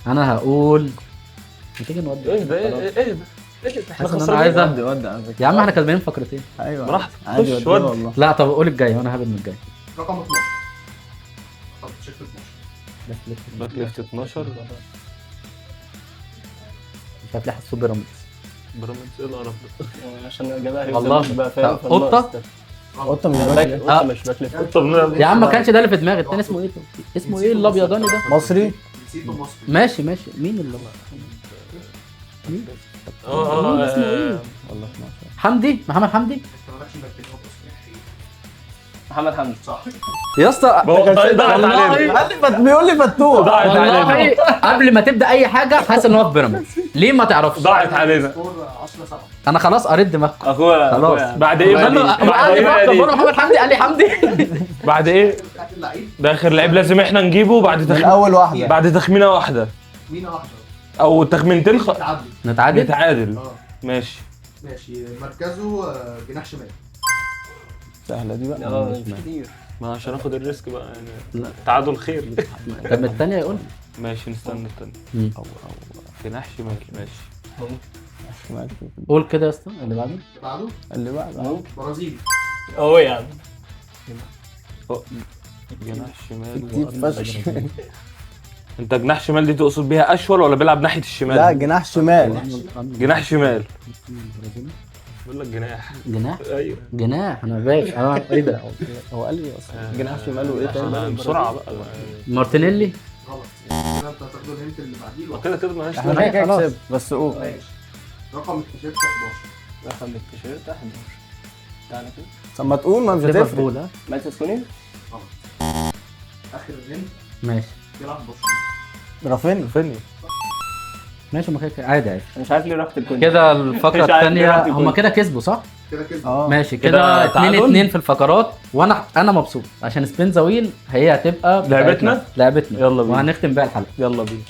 انا هقول ما تيجي نودي. ايه ده؟ ايه ده؟ احنا انا عايز ودي على فكرة يا عم، احنا كسبانين فقرتين. ايوه براحتك. عادي خش ودي. والله. لا طب قول الجاي وانا هبد من الجاي. رقم 12. طب تيشيرت 12. back left 12. مش عارف ليه حاسه بيراميدز. بيراميدز ايه القرف ده؟ عشان جابها والله بقى فاهم. قطة. قطة مش back left. قطة مش back left. يا عم ما كانش ده اللي في دماغي. التاني اسمه ايه؟ اسمه ايه الابيضاني ده؟ مصري. جنسيته مصري. ماشي ماشي. مين اللي مين؟ اسمه ايه؟ والله 12. حمدي، محمد حمدي. انت مالكش انك تجاوب اصلا. محمد حمدي. صح يا اسطى. ضاعت علينا. بيقول لي فتوح. ضاعت علينا قبل ما تبدا اي حاجة حاسس ان هو في بيراميدز. ليه ما تعرفش؟ ضاعت علينا. score 10-7. انا خلاص قريت دماغكم اخويا خلاص. بعد ايه؟ قال لي محمد حمدي، قال لي حمدي. بعد ايه؟ لعيب. ده اخر لعيب لازم احنا نجيبه بعد من اول واحدة، بعد تخمينه واحدة. تخمينه واحدة او تخمينتين. نتعادل. ماشي ماشي. مركزه جناح شمال. سهلة دي بقى. كتير. ما عشان اخد ال risk بقى يعني. تعادل خير. طب الثانية يقول. ماشي نستنى الثانية. او جناح شمال. ماشي قول كده يا اسطى. اللي بعده اللي بعده برازيلي. اهو يا عم. جناح شمال. انت جناح شمال دي تقصد بيها اشول ولا بيلعب ناحية الشمال؟ لا جناح شمال. جناح شمال. بقول لك جناح. جناح؟ ايوه جناح. انا باك. انا ايه ده؟ هو قال لي اصلا جناح شمال وايه تاني؟ بسرعة بقى. مارتينيلي. غلط. كده انت هتاخدوا ال hint اللي بعديه. كده كده مالهاش. احنا كده كسبت. بس قول. ماشي. رقم التيشيرت 11. رقم التيشيرت 11. تعالى كده. طب ما تقول، ما مش هتفرق. ماتياس كوني. غلط. اخر hint. ماشي. بيلعب برشلونة. رافينيا. ماشي. ما كده عادي عادي. مش عارف ليه رحت الكوني كده. الفقرة الثانية هم كده كسبوا صح؟ كده كسبوا. ماشي كده 2-2 في الفقرات، وانا مبسوط عشان spin the wheel هي هتبقى لعبتنا. يلا بينا وهنختم بيها الحلقة. يلا بينا.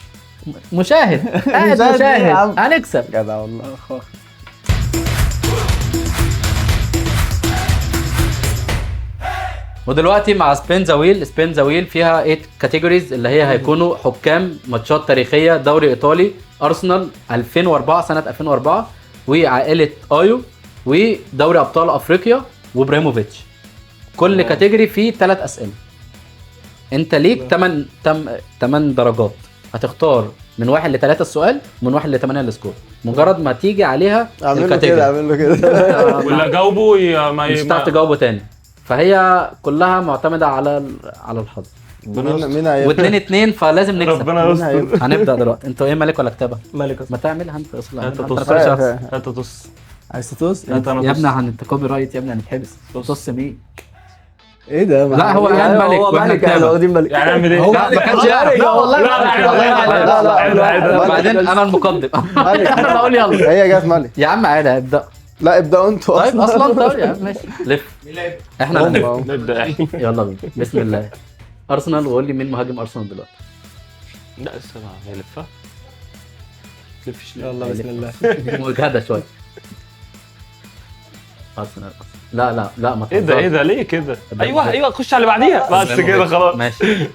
مشاهد قاعد مشاهد هنكسب. جدع والله. ودلوقتي مع spin the wheel. spin the wheel فيها 8 categories اللي هي هيكونوا حكام ماتشات تاريخية، دوري ايطالي، ارسنال 2004 سنة 2004، وعائلة ايو، ودوري ابطال افريقيا، وابراهيموفيتش. كل category فيه 3 اسئلة. انت ليك 8 درجات. هتختار من 1 ل 3 السؤال، ومن 1 ل 8 ال score. مجرد ما تيجي عليها ال category اعمل له كده ولا جاوبه ما مش هتعرف تجاوبه تاني. فهي كلها معتمدة على الحظ. مين و2-2 فلازم نكسب. ربنا يستر. هنبدا دلوقتي. انتوا ايه، ملك ولا كتابه؟ ملك. ما تعملها انت اصلا. انت طص. عايز تطص يا ابني؟ انت copyright يا ابني، هنتحبس. طص مين؟ ايه ده؟ لا هو قال ملك واحنا كتابه. واخدين ملك يعني اعمل ايه؟ لا ما كانش يعرف. لا والله لا لا. بعدين انا المقدم. انا اللي اقول يلا. هي جت ملك يا عم. عادي ابدا. لا ابداوا انتوا طيب اصلا. طيب يا عم ماشي. لف. احنا نبدا. يلا بينا. بسم الله. ارسنال، وقول لي مين مهاجم ارسنال دلوقتي. لا لسه هي لفه. تلفش ليه؟ يلا بسم الله. مجهده شوية. ارسنال. لا لا لا ما ايه ده؟ ايه ده ليه كده؟ ايوه ايوه خش على اللي بعديها بس كده خلاص. ماشي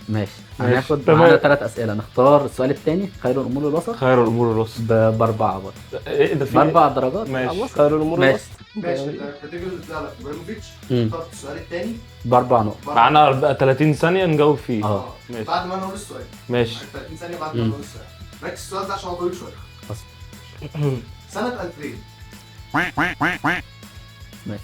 ماشي. هناخد معانا 3 اسئلة. نختار السؤال الثاني، خير الامور الوسط. خير الامور الوسط ب4 برضه. ايه ده؟ في ب4 درجات. ماشي. خير الامور الوسط. ماشي. ال category اللي طلع لك ابراهيموفيتش. اخترت السؤال الثاني ب4 نقط. معانا 30 ثانية نجاوب فيه. ماشي. بعد ما انا اقول السؤال. ماشي. 30 ثانية بعد ما اقول السؤال. ركز السؤال ده عشان هو طويل شوية. سنة 2000. ماشي.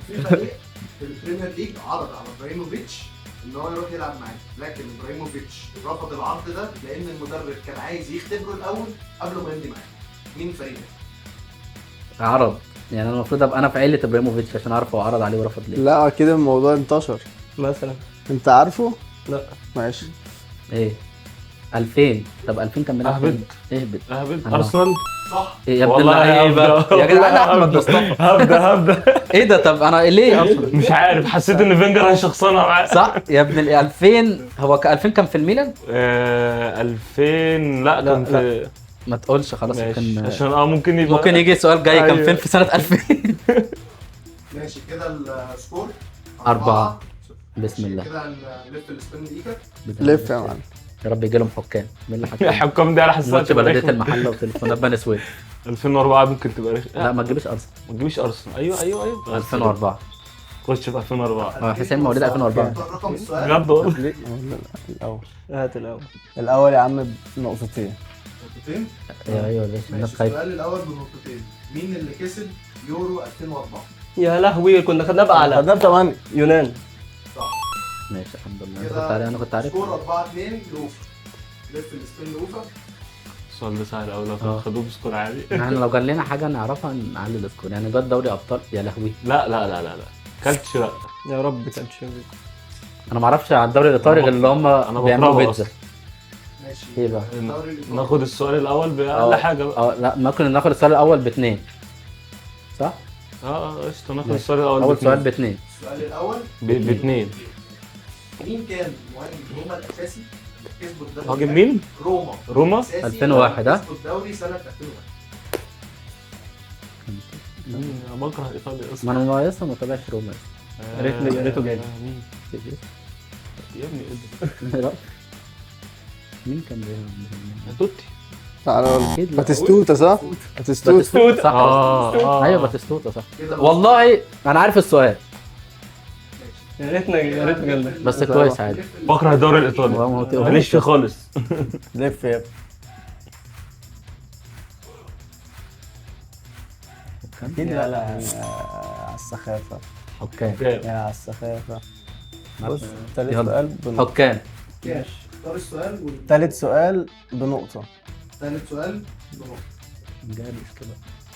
في فريق في ال Premier League عرض على ابراهيموفيتش ان هو يروح يلعب معاه، لكن ابراهيموفيتش رفض العرض ده لان المدرب كان عايز يختبره الاول قبل ما يمضي معاه. مين الفريق ده؟ عرض يعني انا المفروض ابقى انا في عيله ابراهيموفيتش عشان اعرف هو عرض عليه ورفض ليه. لا كده الموضوع انتشر مثلا. انت عارفه؟ لا. ماشي. ايه 2000؟ طب 2000 كان بيلعب اهبد. اهبد اهبد ارسنال صح. يا ابن اللعيبة يا جدعان. احمد مصطفى. هبدا. ايه ده؟ طب انا ليه اصلا مش عارف، حسيت ان فينجر هيشخصنها معاه. صح يا ابن 2000. هو 2000 كان في الميلان؟ 2000 لا كان في، ما تقولش خلاص. كان عشان ممكن يبقى، ممكن يجي سؤال جاي. كان فين في سنة 2000؟ ماشي كده ال score 4. بسم الله. كده هنلف ال spin دقيقة. لف يا معلم. يا رب يجي لهم حكام. مين اللي حكام؟ الحكام دي على حسب ماتش بلديه المحلة وتليفونات بني سويف. 2004 ممكن تبقى رخ... لا ما تجيبش ارسنال. ما تجيبش ارسنال. ايوه ايوه ايوه 2004. خش في 2004. حسين مواليد 2004. رقم السؤال بجد والله. الاول. هات الاول. الاول يا عم بنقطتين. نقطتين؟ ايوه يا باشا الناس خايفة. السؤال الاول بنقطتين. مين اللي كسب يورو 2004؟ يا لهوي كنا خدناه باعلى. خدناه ب8. يونان. صح. ماشي الحمد لله. انا كنت عارف، انا كنت عارف. score 4-2 لوفا. لف ال spin لوفا. السؤال ده سهل قوي، لو خدوه ب score عالي. احنا لو كان لنا حاجة نعرفها نعلي ال score يعني. جت دوري ابطال يا لهوي. لا لا لا لا لا كالتشو. لا يا رب كالتشو. انا ما اعرفش على الدوري الايطالي غير اللي هم بيعملوا بيتزا. ماشي ايه بقى؟ ناخد السؤال الاول باقل حاجة بقى. لا ممكن ناخد السؤال الاول ب2 صح؟ قشطه، ناخد السؤال الاول. اول سؤال باثنين. السؤال الاول باثنين. مين كان مهاجم روما الاساسي اللي كسبوا الدوري؟ مهاجم مين؟ روما 2001. كسبوا الدوري سنة 2001. انا بكره ايطاليا اصلا. ما انا لسه ما تابعش روما. يا ريته جاي يا ابني. ايه ده؟ مين كان بيلعب؟ توتي. تعالى باتيستوتا صح؟ باتيستوتا صح. ايوه باتيستوتا صح. والله انا عارف السؤال. يا ريتنا يا ريتنا جالنا بس كويس عادي. بكره الدوري الايطالي ماليش فيه خالص. لف يا ابني. لا لا على السخافه. حكام يا على السخافه. بص تالت سؤال بنقطة. حكام. ماشي اختار السؤال. تالت سؤال بنقطة. تالت سؤال بنقطة. جالس كده.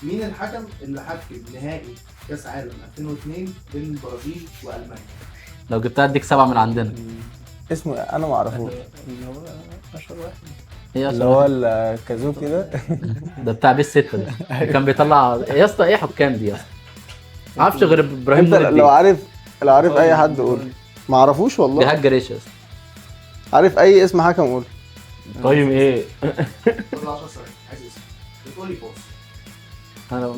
مين الحكم اللي حكم نهائي كاس عالم 2002 بين البرازيل والمانيا؟ لو جبتها اديك 7 من عندنا. اسمه انا ما اعرفوش. اللي هو اشهر واحد اللي هو الكازوكي ده. ده بتاع PES 6 ده كان بيطلع يا اسطى. ايه حكام دي يا اسطى؟ ما اعرفش غير ابراهيم نور الدين. لو عارف، لو عارف اي حد قول. ما اعرفوش والله. جهاد جريش يا اسطى. عارف اي اسم حكم قول. طيب ايه؟ فاضل 10 ثواني. عايز اسم. بتقولي باص. انا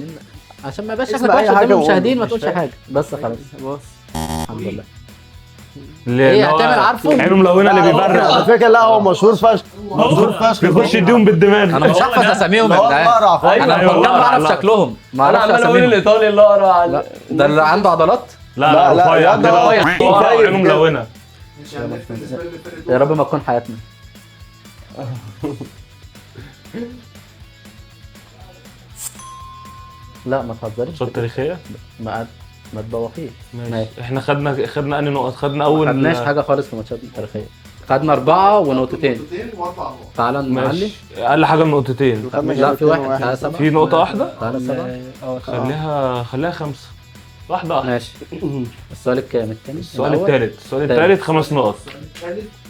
عشان ما يبقاش شكلك وحش قدام المشاهدين ما تقولش حاجة بس خلاص. باص الحمد لله. ايه هتعمل؟ عارفه عينه ملونة اللي بيبرق على فكرة. لا هو مشهور فشخ، مشهور فشخ. بيخش يديهم بالدماغ. انا مش هحفظ اساميهم يا جدعان. انا ما بعرف شكلهم، ما اعرفش اساميهم. انا عمال اقول الايطالي اللي اقرع ده اللي عنده عضلات. لا لا لا عينه ملونة. يا رب ما تكون حياتنا. لا ما تهزرش. صوت تاريخية. ما تبوخيش. ماشي. احنا خدنا انهي نقط؟ خدنا اول، ما خدناش حاجة خالص في ماتشات التاريخية. خدنا 4 ونقطتين. تعالى نعلي اقل حاجة نقطتين. لا في واحد. تعالى 7. في نقطة واحدة. تعالى 7. خليها 5. واحدة. ماشي. السؤال الكام؟ الثاني. السؤال الثالث. السؤال الثالث 5 نقط.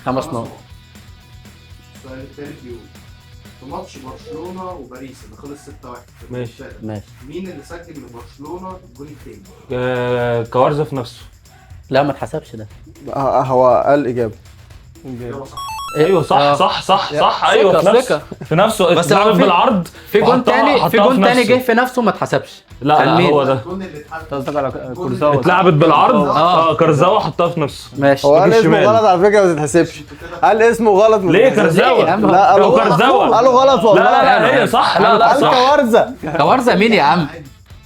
5 نقط. السؤال الثالث بيقول في ماتش برشلونة وباريس اللي خلص 6-1. ماشي ماشي. مين اللي سجل لبرشلونة الجون الثاني؟ كوارزا في نفسه. لا ما اتحسبش ده. هو قال اجابه. ايوه صح. صح صح صح. ايوه في نفسه، في نفسه. بس بالعرض. في جون تاني، في جون تاني جه في نفسه ما اتحسبش. لا لا هو ده. قصدك على كورزاوا. اتلعبت بالعرض. كورزاوا حطها في نفسه. ماشي. هو قال اسمه غلط على فكرة، ما تتحسبش. قال اسمه غلط. ليه كورزاوا؟ لا قالوا كورزاوا، قالوا غلط والله. لا لا هي صح. لا لا صح. كورزا. كورزا مين يا عم؟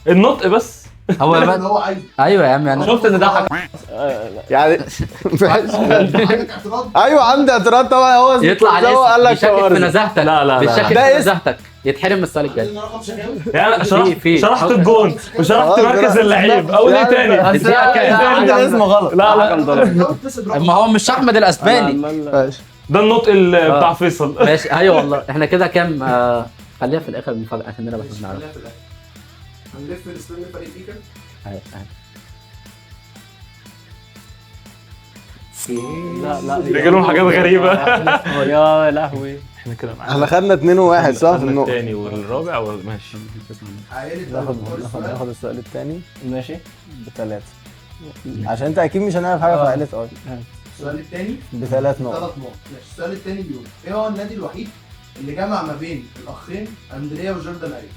النطق بس هو اللي هو عايزه. ايوه يا عم يعني شفت ان ده حاجة يعني. ايوه عندي اعتراض طبعا. هو يطلع على قال لك بيشكك في نزاهتك. لا لا بيشكك في نزاهتك، يتحرم من السؤال الجاي. يعني شرحت الجون وشرحت مركز اللعيب. اقول ايه تاني؟ عندي اسمه غلط. لا لا ما هو مش احمد الاسباني ده النطق بتاع فيصل. ماشي ايوه والله. احنا كده كام؟ خليها في الاخر المفاجاة عشان نلعب احنا بنعرف. هنلف ال spin فريق بيكا. لا لا بيجي لهم حاجات غريبة. يا لهوي. احنا كده معانا. احنا خدنا 2-1 صح؟ في النقطة الثاني والرابع. ماشي. ناخد السؤال الثاني. ماشي. ب3 عشان انت اكيد مش هنعرف حاجة في عائلة اي. السؤال الثاني ب3 نقط. 3 نقط. ماشي. السؤال الثاني بيقول ايه هو النادي الوحيد اللي جمع ما بين الاخين اندريا وجوردان ايو؟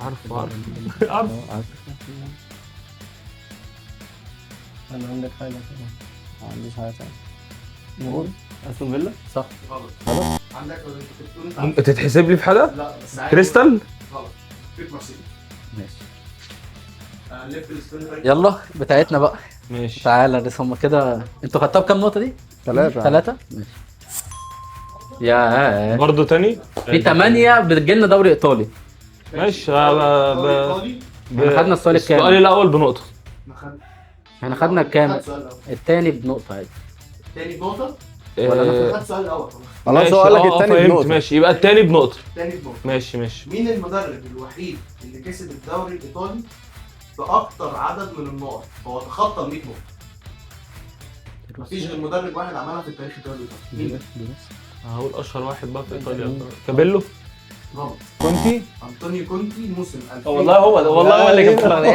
عارف عارف عارف. انا عندك حاجة كمان؟ ما عنديش حاجة ثانية. نقول استون فيلا صح. غلط. غلط. عندك ولا انت تتحسب لي في حاجة؟ لا بس كريستال. غلط. بيت مارسيليا. ماشي. يلا بتاعتنا بقى. ماشي تعالى لسه هم كده. انتوا خدتها بكام نقطة دي؟ 3. 3 ماشي. يا برضه تاني في 8 بتجيلنا دوري ايطالي. ماشي. احنا خدنا السؤال الكام؟ السؤال الاول بنقطة. احنا خدنا كام؟ الثاني بنقطة عادي. الثاني بنقطة؟ ولا انا خدت السؤال الاول؟ خلاص هو قال لك الثاني بنقطة. ماشي يبقى الثاني بنقطة. الثاني بنقطة. ماشي ماشي. مين المدرب الوحيد اللي كسب الدوري الايطالي باكتر عدد من النقط؟ هو تخطى 100 نقطة. مفيش غير مدرب واحد عملها في التاريخ الدوري الايطالي. مين؟ هقول اشهر واحد بقى في ايطاليا. كابيلو. غلط. كونتي. انطونيو كونتي موسم 2000. والله هو ده، والله هو اللي كان.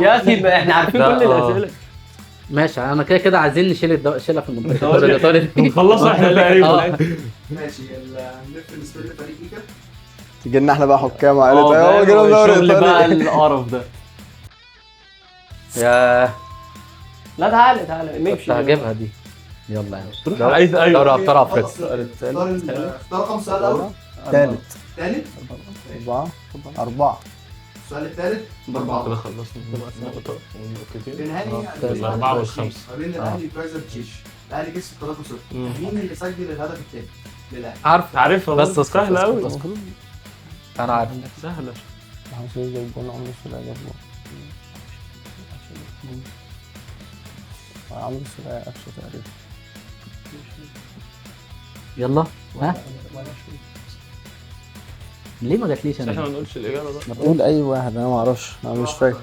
يا اخي احنا عارفين كل الاسئلة. ماشي، انا كده كده عايزين نشيل شيلها في المنتخب الايطالي. نخلصها احنا تقريبا. ماشي، نلف ال spin لفريق ايكا. تيجي لنا احنا بقى حكام عائلة. هو جينا دوري الشغل بقى ايطالي. القرف ده. يا لا تعالى تعالى كنت نمشي. هجيبها دي. يلا يا باشا، عايز دوري ايوه. ابطال افريقيا. اختار اختار رقم سؤال اول. ثالث. ثالث. أربعة. السؤال الثالث كده أربعة. خلصنا نقطة ونقطتين. في نهائي الأربعة والخمسة. ما بين الأهلي وكايزر تشيش، الأهلي كسب 3-0. مين اللي سجل الهدف الثاني للأهلي؟ عارف. عارفها بس اسكت، سهلة اسكت، أوي. اسكت. انا عارف. سهلة. محمد شريف جاب جون، عمرو السولية جاب جون. عمرو السولية قفشه تقريبا. يلا ها، ليه ما جاتليش بس احنا انا؟ ما نقولش الإجابة بقى. قول اي واحد، انا ما اعرفش، انا مش فاكر.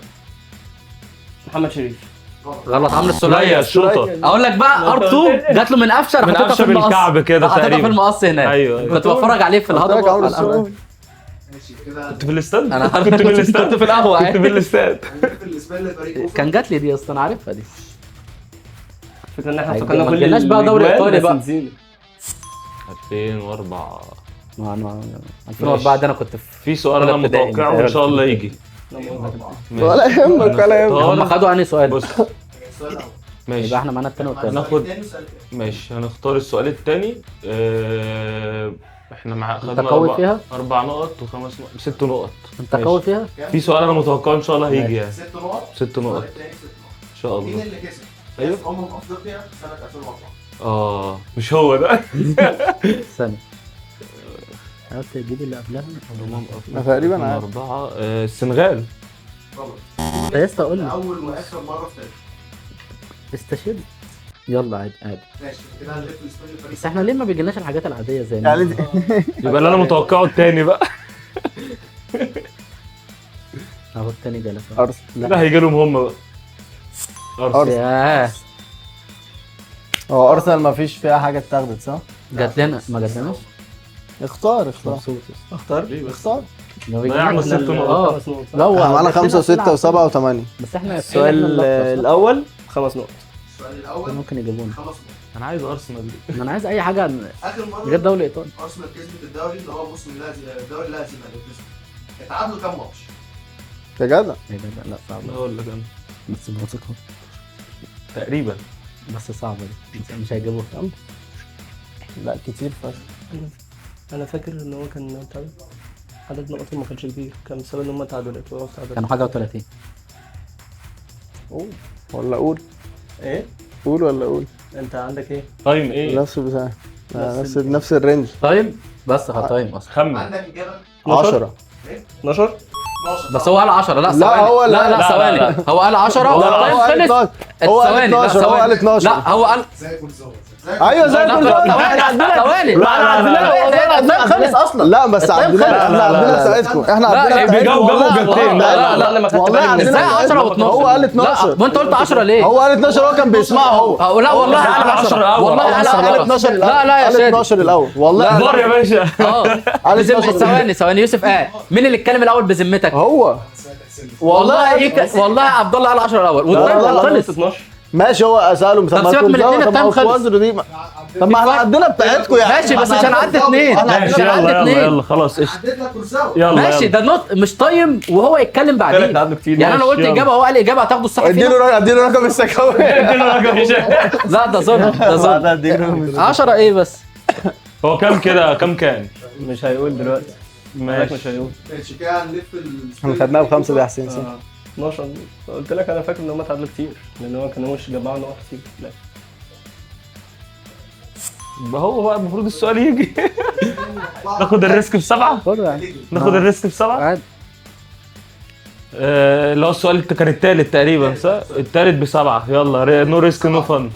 محمد شريف. غلط، عمرو سولية السولية. الشوطة. اقول لك بقى R2 جات له من قفشه، من حطيتها قفشة في المقص. بالكعب كده حطيتها في تقريبا. المقص هناك. ايوه ايوه. كنت بتفرج عليه في قلت لك الهضبه عمرو على القهوة. السولية. ماشي كده. كنت في الاستاد. انا كنت في الاستاد. كنت في القهوة كنت في عادي. الاستاد. هنلف ال spin لفريق أوفا. كان جات لي دي اصلا، انا عارفها دي. الفكرة ان احنا هيجي- افتكرنا ما كل تجيلناش بقى دوري الأجوان، إيطالي بس بقى. نسينا. 2004. ما انا 2004 ده انا كنت في في سؤال انا أولى ابتدائي، متوقعه وان شاء الله يجي. ولا يهمك ولا يهمك. هم خدوا انهي سؤال؟ بص السؤال الأول. ماشي. يبقى احنا معانا التاني والتالت. ناخد- الثاني والسؤال الثالث. ماشي، هنختار السؤال الثاني. احنا مع انت خدنا قوي فيها؟ 4 نقط وخمس نقط، 6 نقط. انت قوي فيها؟ في سؤال انا متوقعه ان شاء الله هيجي يعني. 6 نقط. 6 نقط السؤال الثاني 6 نقط. ان شاء مين الله. اللي كسب؟ أيوه. كأس أمم أفريقيا سنة 2004. مش هو ده. ثانية، حاولت تجيب اللي قبلها. أنا تقريبا عارف. 4 السنغال. غلط. انت يا اسطى قول لي. أول وآخر مرة في تاريخ. استشير. يلا عادي عادي. ماشي كده هنلف ال spin لفريق. بس احنا ليه ما بيجيلناش الحاجات العادية زي يعني يبقى اللي انا متوقعه الثاني بقى. اهو التاني جالس. ارسنال. لا هيجي لهم هم بقى. ارسنال. ياه هو ارسنال ما فيش فيها حاجة اتاخدت صح؟ جات لنا ما جاتلناش. اختار اختار. مبسوط يا اسطى. اختار. ليه بس؟ اختار. ما ضيعنا بيجيلناش. 6 نقط. خمس نقط. لا هو احنا معانا جات لنا 5 أسئلة و6 و7 و8. بس احنا السؤال الاول 5 نقط. السؤال الأول ممكن يجيبونا. 5 نقط. انا عايز ارسنال دي. انا عايز اي حاجة آخر مرة غير دوري ايطالي. أرسنال كسبت الدوري اللي هو موسم الدوري لا هزيمة اللي كسبه. اتعادلوا كام ماتش؟ يا جدع. إيه ده؟ لا صعبة. هقول لك انا بس بسيطة. تقريبا. بس صعبة دي، مش هيجيبوها. لا كتير فشخ. انا فاكر ان هو كان بتاع ده، عدد نقطهم ما كانش كبير، كان بسبب ان هم تعادلات وقفوا تعادلات. كانوا حاجة و30. قول ولا قول. ايه؟ قول ولا قول. انت عندك ايه؟ time ايه؟ نفس البتاع، نفس ال range. time بس خلاص time اصلا. خمن. عندك إجابة؟ 10. 12. 12. بس هو قال 10. لا لا، ثواني. هو لا لا لا، ثواني. لا. هو قال 10 لا، هو وال time قال خلص. 12. هو قال ثواني، لا، 12. هو ثواني. قال 12. لا هو قال زي كل ايوه زي لا، كل ثواني ثواني. لا لا لا لا ال time خلص اصلا. لا بس ال time عندنا خلص. احنا لا، عندنا لا. بتاعتكم، احنا لا، عندنا بتاعتكم. بيجاوب- والله جابوا إجابتين. والله لا، لا، لا، ما خدت والله بالي من عندنا ازاي 10 بتاعتكم. و12؟ هو قال 12. لا ما انت قلت 10 ليه؟ هو قال 12، هو كان بيسمعها هو. لا والله قال قال 10 10 الأول. والله قال قال 10 12 الأول. لا لا يا قال شادي. 12 الاول والله. فار يا باشا. قال 12. ثواني ثواني يوسف قال مين اللي اتكلم الاول بذمتك؟ هو والله إيه والله عبد الله قال 10 الاول لا، لا، وال time لا، خلص. 12. ماشي هو ساله. طب سيبك من الاثنين، طب ما ال time هو خلص. كوادرو دي طب ما احنا عندنا بتاعتكم يعني. ماشي بس مش هنعدي اثنين. احنا مش ماشي هنعدي يلا يلا اثنين. يلا خلاص قشطه. عديت لك كورساوا. يلا ماشي يلا. ده نط مش time وهو يتكلم بعدين. تعادلوا كتير. يعني انا قلت يلا. اجابه وهو قال اجابه هتاخدوا الصح اديله فينا. اديله رقم السكاوي. اديله رقم هشام. لا ده ظلم ده ظلم. 10 ايه بس؟ هو كام كده؟ كام كان؟ مش هيقول دلوقتي. مالك ماشي مش هيقول. ماشي كده هنلف ال spin. احنا خدناها بخمسة دي يا حسين صح؟ 12. قلت لك انا فاكر ان هم تعادلوا كتير لان هو كانوا مش جمعوا نقط كتير. لا يبقى هو بقى المفروض السؤال يجي. ناخد ال risk بسبعة. خده يعني. ناخد ال risk بسبعة. عادي. اللي هو السؤال كان التالت تقريبا صح؟ التالت بسبعة. يلا no risk no fun. السؤال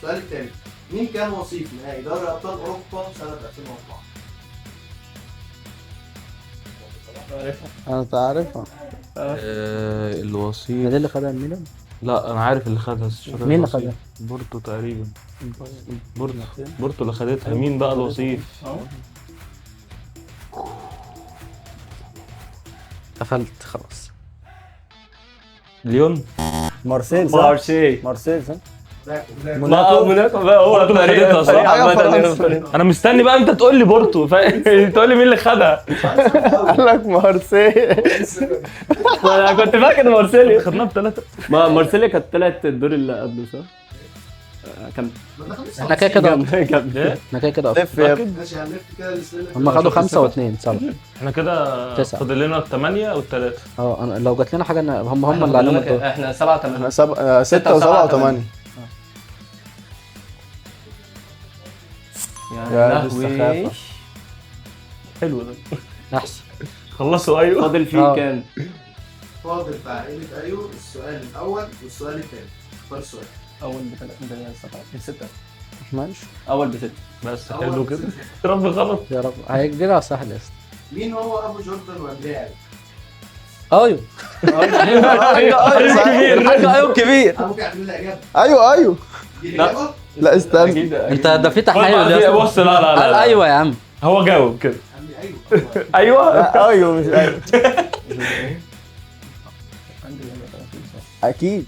الثالث، مين كان وصيف نهائي دوري أبطال أوروبا سنة 2004؟ انا عارفها. الوصيف. ده اللي خدها الميلان؟ لا انا عارف اللي خدها بس مش فاكر مين اللي الوصيف. خدها؟ بورتو تقريبا. بورتو اللي خدتها. مين بقى الوصيف؟ قفلت خلاص. ليون. مارسيل صح؟ مارسيل. مارسيل صح؟ موناكو. موناكو بقى هو الفريق. الفريق عامة. انا مستني بقى انت تقول لي بورتو، تقول لي مين اللي خدها. قال لك مارسيل. انا كنت فاكر مارسيليا خدناها بثلاثة. ما مارسيليا كانت طلعت الدور اللي قبله صح؟ كمل. احنا كده كده كمل. احنا كده كده. لف يا ابني. ماشي هنلف كده. هم خدوا 5 و2 7. احنا كده 9. فاضل لنا الثمانية والثلاثة. اه لو جات لنا حاجة هم اللي عليهم الدور. احنا 7 8. 6 و7 و8. يا لهوي حلو ده. احسن خلصوا. ايوه فاضل فيه كام؟ فاضل في عائلة ايوه السؤال الاول والسؤال الثاني. اختار السؤال. اول بثلاثة 6. ماشي اول بستة بس. حلو كده. يا رب غلط يا رب هيجيلها سهل يا اسطى. مين هو ابو جوردن واندريا؟ ايوه ايوه ايوه كبير. ممكن اعمل لها اجابه. ايوه ايوه. لا استنى انت ده في تحايل يا اسطى. بص لا لا لا ايوه يا عم هو جاوب كده. ايوه ايوه ايوه مش ايوه اكيد.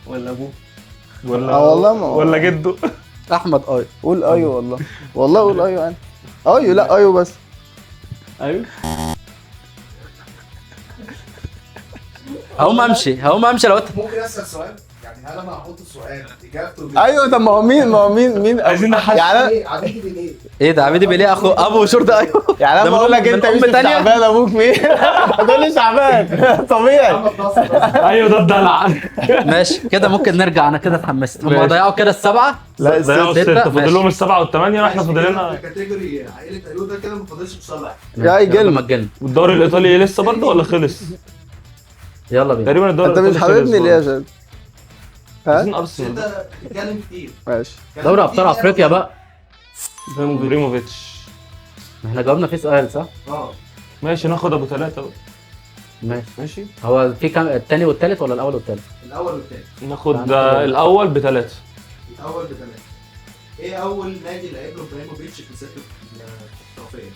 ولا ابوه ولا والله ما ولا جده احمد. ايوه قول ايوه والله والله قول ايوه انا ايوه. لا ايوه بس ايوه. هقوم امشي هقوم امشي لو ممكن اسال سؤال يعني. هل انا هحط السؤال اجابته؟ ايوه. طب ما هو مين ما هو مين مين عايزين نحس يعني عبيدي بيليه. ايه ده عبيدي بيليه اخو ابو شرطه. ايوه يعني انا بقول لك انت مش شعبان ابوك مين؟ هتقول لي شعبان طبيعي. ايوه ده الدلع. ماشي كده ممكن نرجع. انا كده اتحمست. هم ضيعوا كده السبعة. لا ضيعوا الستة. فاضل لهم السبعة والثمانية واحنا فاضل لنا category عائلة ايوه ده كده ما فاضلش بسبعة. يا جلم. والدوري الايطالي لسه برضه ولا خلص؟ يلا بينا. تقريبا الدوري انت مش حبيبني ليه يا شباب؟ عايزين ارسنال. انت بتتكلم كتير. ماشي دوري ابطال افريقيا بقى. ابراهيموفيتش. احنا جاوبنا فيه سؤال صح؟ اه ماشي ناخد ابو ثلاثة بقى. ماشي ماشي. هو في كام؟ الثاني والثالث ولا الاول والثالث؟ الاول والثالث. ناخد الاول بثلاثة. الاول بثلاثة. ايه اول نادي لعب له ابراهيموفيتش في مسيرته الاحترافية؟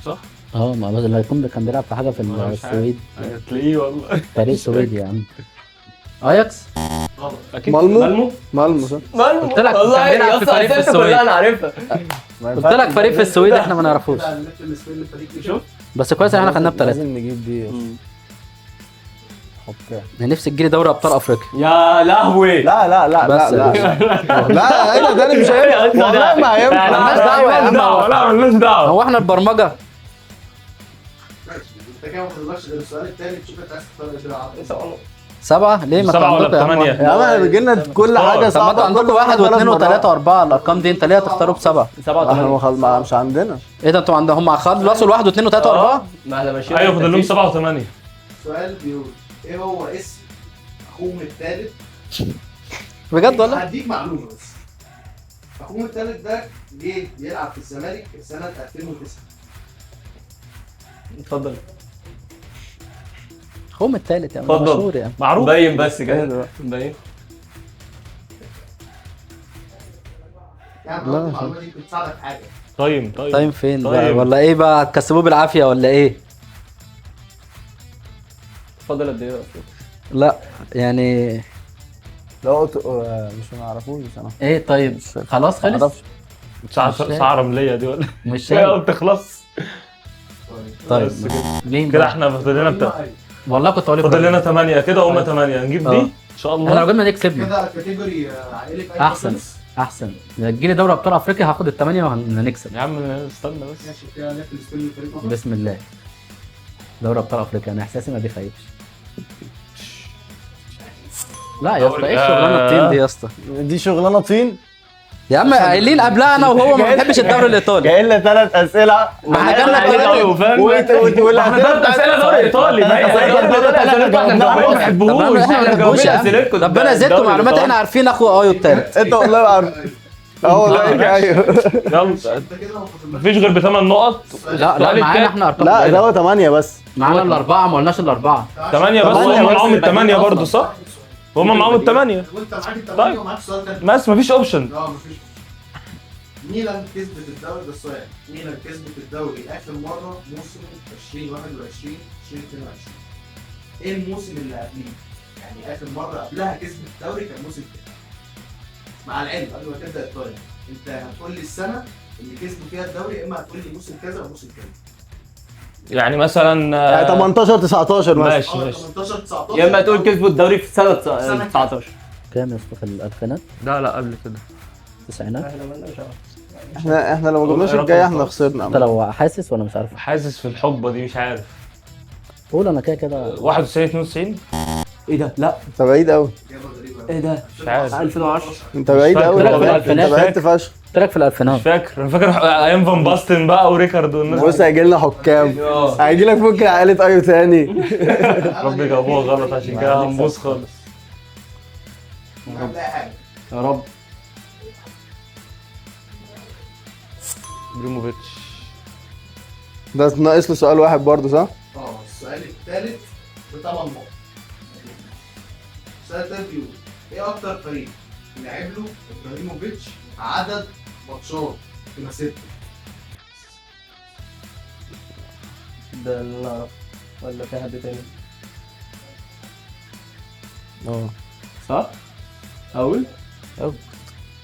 صح؟ اه ما اللي هيكون كان بيلعب في حاجة في السويد. هتلاقيه والله فريق سويدي يا عم. اياكس؟ غلط. اكيد مالمو. مالمو صح؟ مالمو. قلت لك كان بيلعب في فريق في السويد. انا عارفها. قلت لك فريق في السويد احنا ما نعرفوش. بس كويس ان احنا خدناه بثلاثة. لازم نجيب دي. انا نفسي تجيلي دوري ابطال افريقيا. يا لهوي. لا لا لا لا لا لا ايه ده؟ مش هينفع والله ما هينفع. مالناش دعوه يا عم. لا مالناش دعوه. هو احنا البرمجة؟ انت كده ما فاضلكش غير السؤال الثاني. تشوف انت عايز تختار ايه. 7 ليه؟ ما 7 ولا 8 يا عم احنا بيجي لنا كل حاجة صعبة. طب ما انتوا عندكم 1 و2 و3 و4 الارقام دي انت ليه هتختاروا ب7؟ 7 و8 مش عندنا. ايه ده انتوا عندهم؟ هم خلصوا ال1 و2 و3 و4. ما احنا ماشيين. ايوه فاضل لهم 7 و8. سؤال بيقول ايه هو اسم اخوهم الثالث؟ بجد والله؟ هديك معلومة بس. اخوهم الثالث ده جه يلعب في الزمالك في سنة 2009. اتفضل. اخوهم الثالث يا عم مشهور يا عم. معروف. باين بس كده باين. يعني المعلومة دي بتساعدك في حاجة. طيب طيب طيب فين بقى ولا ايه بقى؟ هتكسبوه بالعافية ولا ايه؟ اتفضل. قد ايه اصلا؟ لا يعني لو مش هنعرفوش بصراحة. ايه طيب خلاص خلص. ساعة رمليه دي ولا مش شايف بتخلص. طيب مين كده؟ احنا فاضل لنا بتاع والله كنت اقول فاضل لنا 8 كده وهم 8. نجيب دي ان شاء الله. احنا لو جبنا دي كسبنا كده. category عائلة احسن احسن. تجيلي دوري ابطال افريقيا هاخد الثمانية وهنكسب يا عم. استنى بس. ماشي كده نقفل الفريق. بسم الله. دوري ابطال افريقيا انا احساسي ما بيخيبش. لا يا اسطى ايه الشغلانة الطين دي يا اسطى؟ دي شغلانة طين يا عم. قايلين قبلها انا وهو ما بنحبش الدوري الايطالي. جاي لنا 3 اسئلة. ما احنا جالنا 3 احنا 3 اسئلة دوري ايطالي. ما ما بنحبوش. ربنا يزيدكم معلومات. احنا عارفين اخو ايو الثالث. انت والله عارف. اه والله ايوه. يلا مفيش غير بثمان نقط. لا لا معانا احنا ارقام. لا ده هو 8 بس. معانا الاربعة ما قلناش الاربعة. 8 بس. هم معاهم الثمانية برضه صح؟ هم معاهم الثمانية. وانت معاك الثمانية ومعاك سؤال ثاني بس مفيش option. اه مفيش. ميلان كسبت الدوري، ده السؤال. ميلان كسبت الدوري اخر مرة موسم 2021 2022. ايه الموسم اللي قبليه؟ يعني اخر مرة قبلها كسبت الدوري كان موسم كام؟ مع العلم قبل ما تبدا ال time انت هتقول لي السنة اللي كسبوا فيها الدوري، يا اما هتقول لي موسم كذا وموسم كذا. يعني مثلا 18 19 مثلا. ماشي ماشي. 18 19 يا اما تقول كسبوا الدوري في سنة 19. كام يا اسطى في الالفينات؟ لا قبل كده التسعينات. احنا مالنا مش عارف. احنا لو ما جبناش الجاي احنا خسرنا. انت لو حاسس وانا مش عارف. حاسس في الحقبة دي مش عارف. قول انا كده كده 91 92. ايه ده؟ لا انت بعيد قوي. ايه ده؟ مش عارف. 2010. انت بعيد قوي، انت بعدت فشخ. قلت لك في الالفينات. مش فاكر، انا فاكر ايام فان باستن بقى وريكارد والناس. بص هيجي لنا حكام، هيجي لك ممكن عائلة ايو تاني. ربي جابوها غلط عشان كده هنبوظ خالص. يا رب. ابراهيموفيتش ده ناقص له سؤال واحد برضه صح؟ السؤال الثالث بثمان نقط. السؤال الثالث بيقول ايه اكتر فريق لعب له ابراهيموفيتش عدد ماتشات في مسيرته؟ ده اللي انا اعرفه ولا في حد تاني؟ صح؟ اقول؟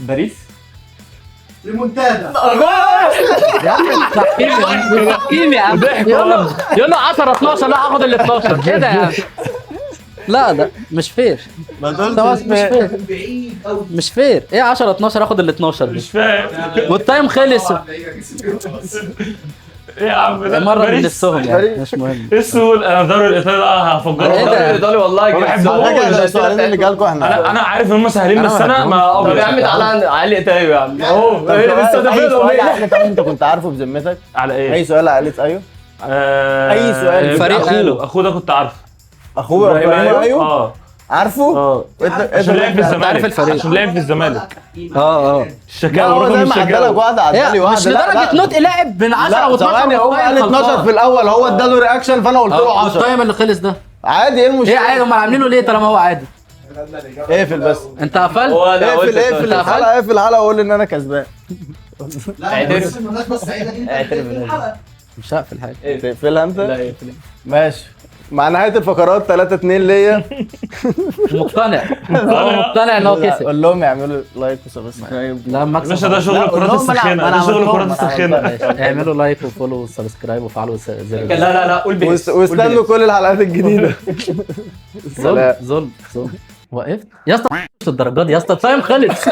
باريس؟ ريمونتادا. يا عم تحكيم يا عم، يلا 10 12. لا هاخد ال 12 كده يا عم. لا ده مش fair، مش fair، مش fair. ايه 10 12 اخد ال 12 دي؟ مش فاهم. وال time خلص. ايه يا عم ده؟ مرة من نفسهم يعني، مش مهم. ايه السهولة؟ انا في الدوري الايطالي ده هفجره. الدوري الايطالي والله ما بحبهوش. السؤالين اللي جالكوا احنا. انا عارف ان هم سهلين بس انا ما طب يا عم تعالى علي ايطالي يا عم. اهو لسه اي سؤال عائلة انت كنت عارفه بذمتك؟ على ايه؟ اي سؤال عائلة ايوه؟ اي سؤال. الفريق اخوه ده كنت عارفه. اخوه ابراهيم ايوه؟ عارفه؟ عشان لعب في الزمالك. عارف الفريق. عشان لعب في الزمالك. الشكاوى، رقم الشكاوى. واحدة عدالي واحدة. مش لدرجة نطق لاعب من 10 و12. هو قال 12 في الاول، هو اداله reaction فانا قلت له 10. ال time اللي خلص ده عادي. ايه المشكلة؟ ايه عادي؟ هم عاملينه ليه طالما هو عادي؟ اقفل بس. انت قفلت؟ اقفل اقفل الحلقة، اقفل الحلقة وقول ان انا كسبان. لا بس اعترف. مش هقفل حاجة. تقفلها انت؟ لا اقفل. ماشي. مع نهاية الفقرات 3-2 ليا. مقتنع، هو مقتنع ان هو كسب. قول لهم يعملوا like و subscribe. لا مكسب باشا، ده شغل الكرات الساخنة، ده شغل الكرات الساخنة. اعملوا like و follow و subscribe وفعلوا زر. لا لا لا قول بس، واستنوا كل الحلقات الجديدة. ظلم ظلم ظلم. وقفت يا اسطى الدرجات دي يا اسطى، ال time خلص.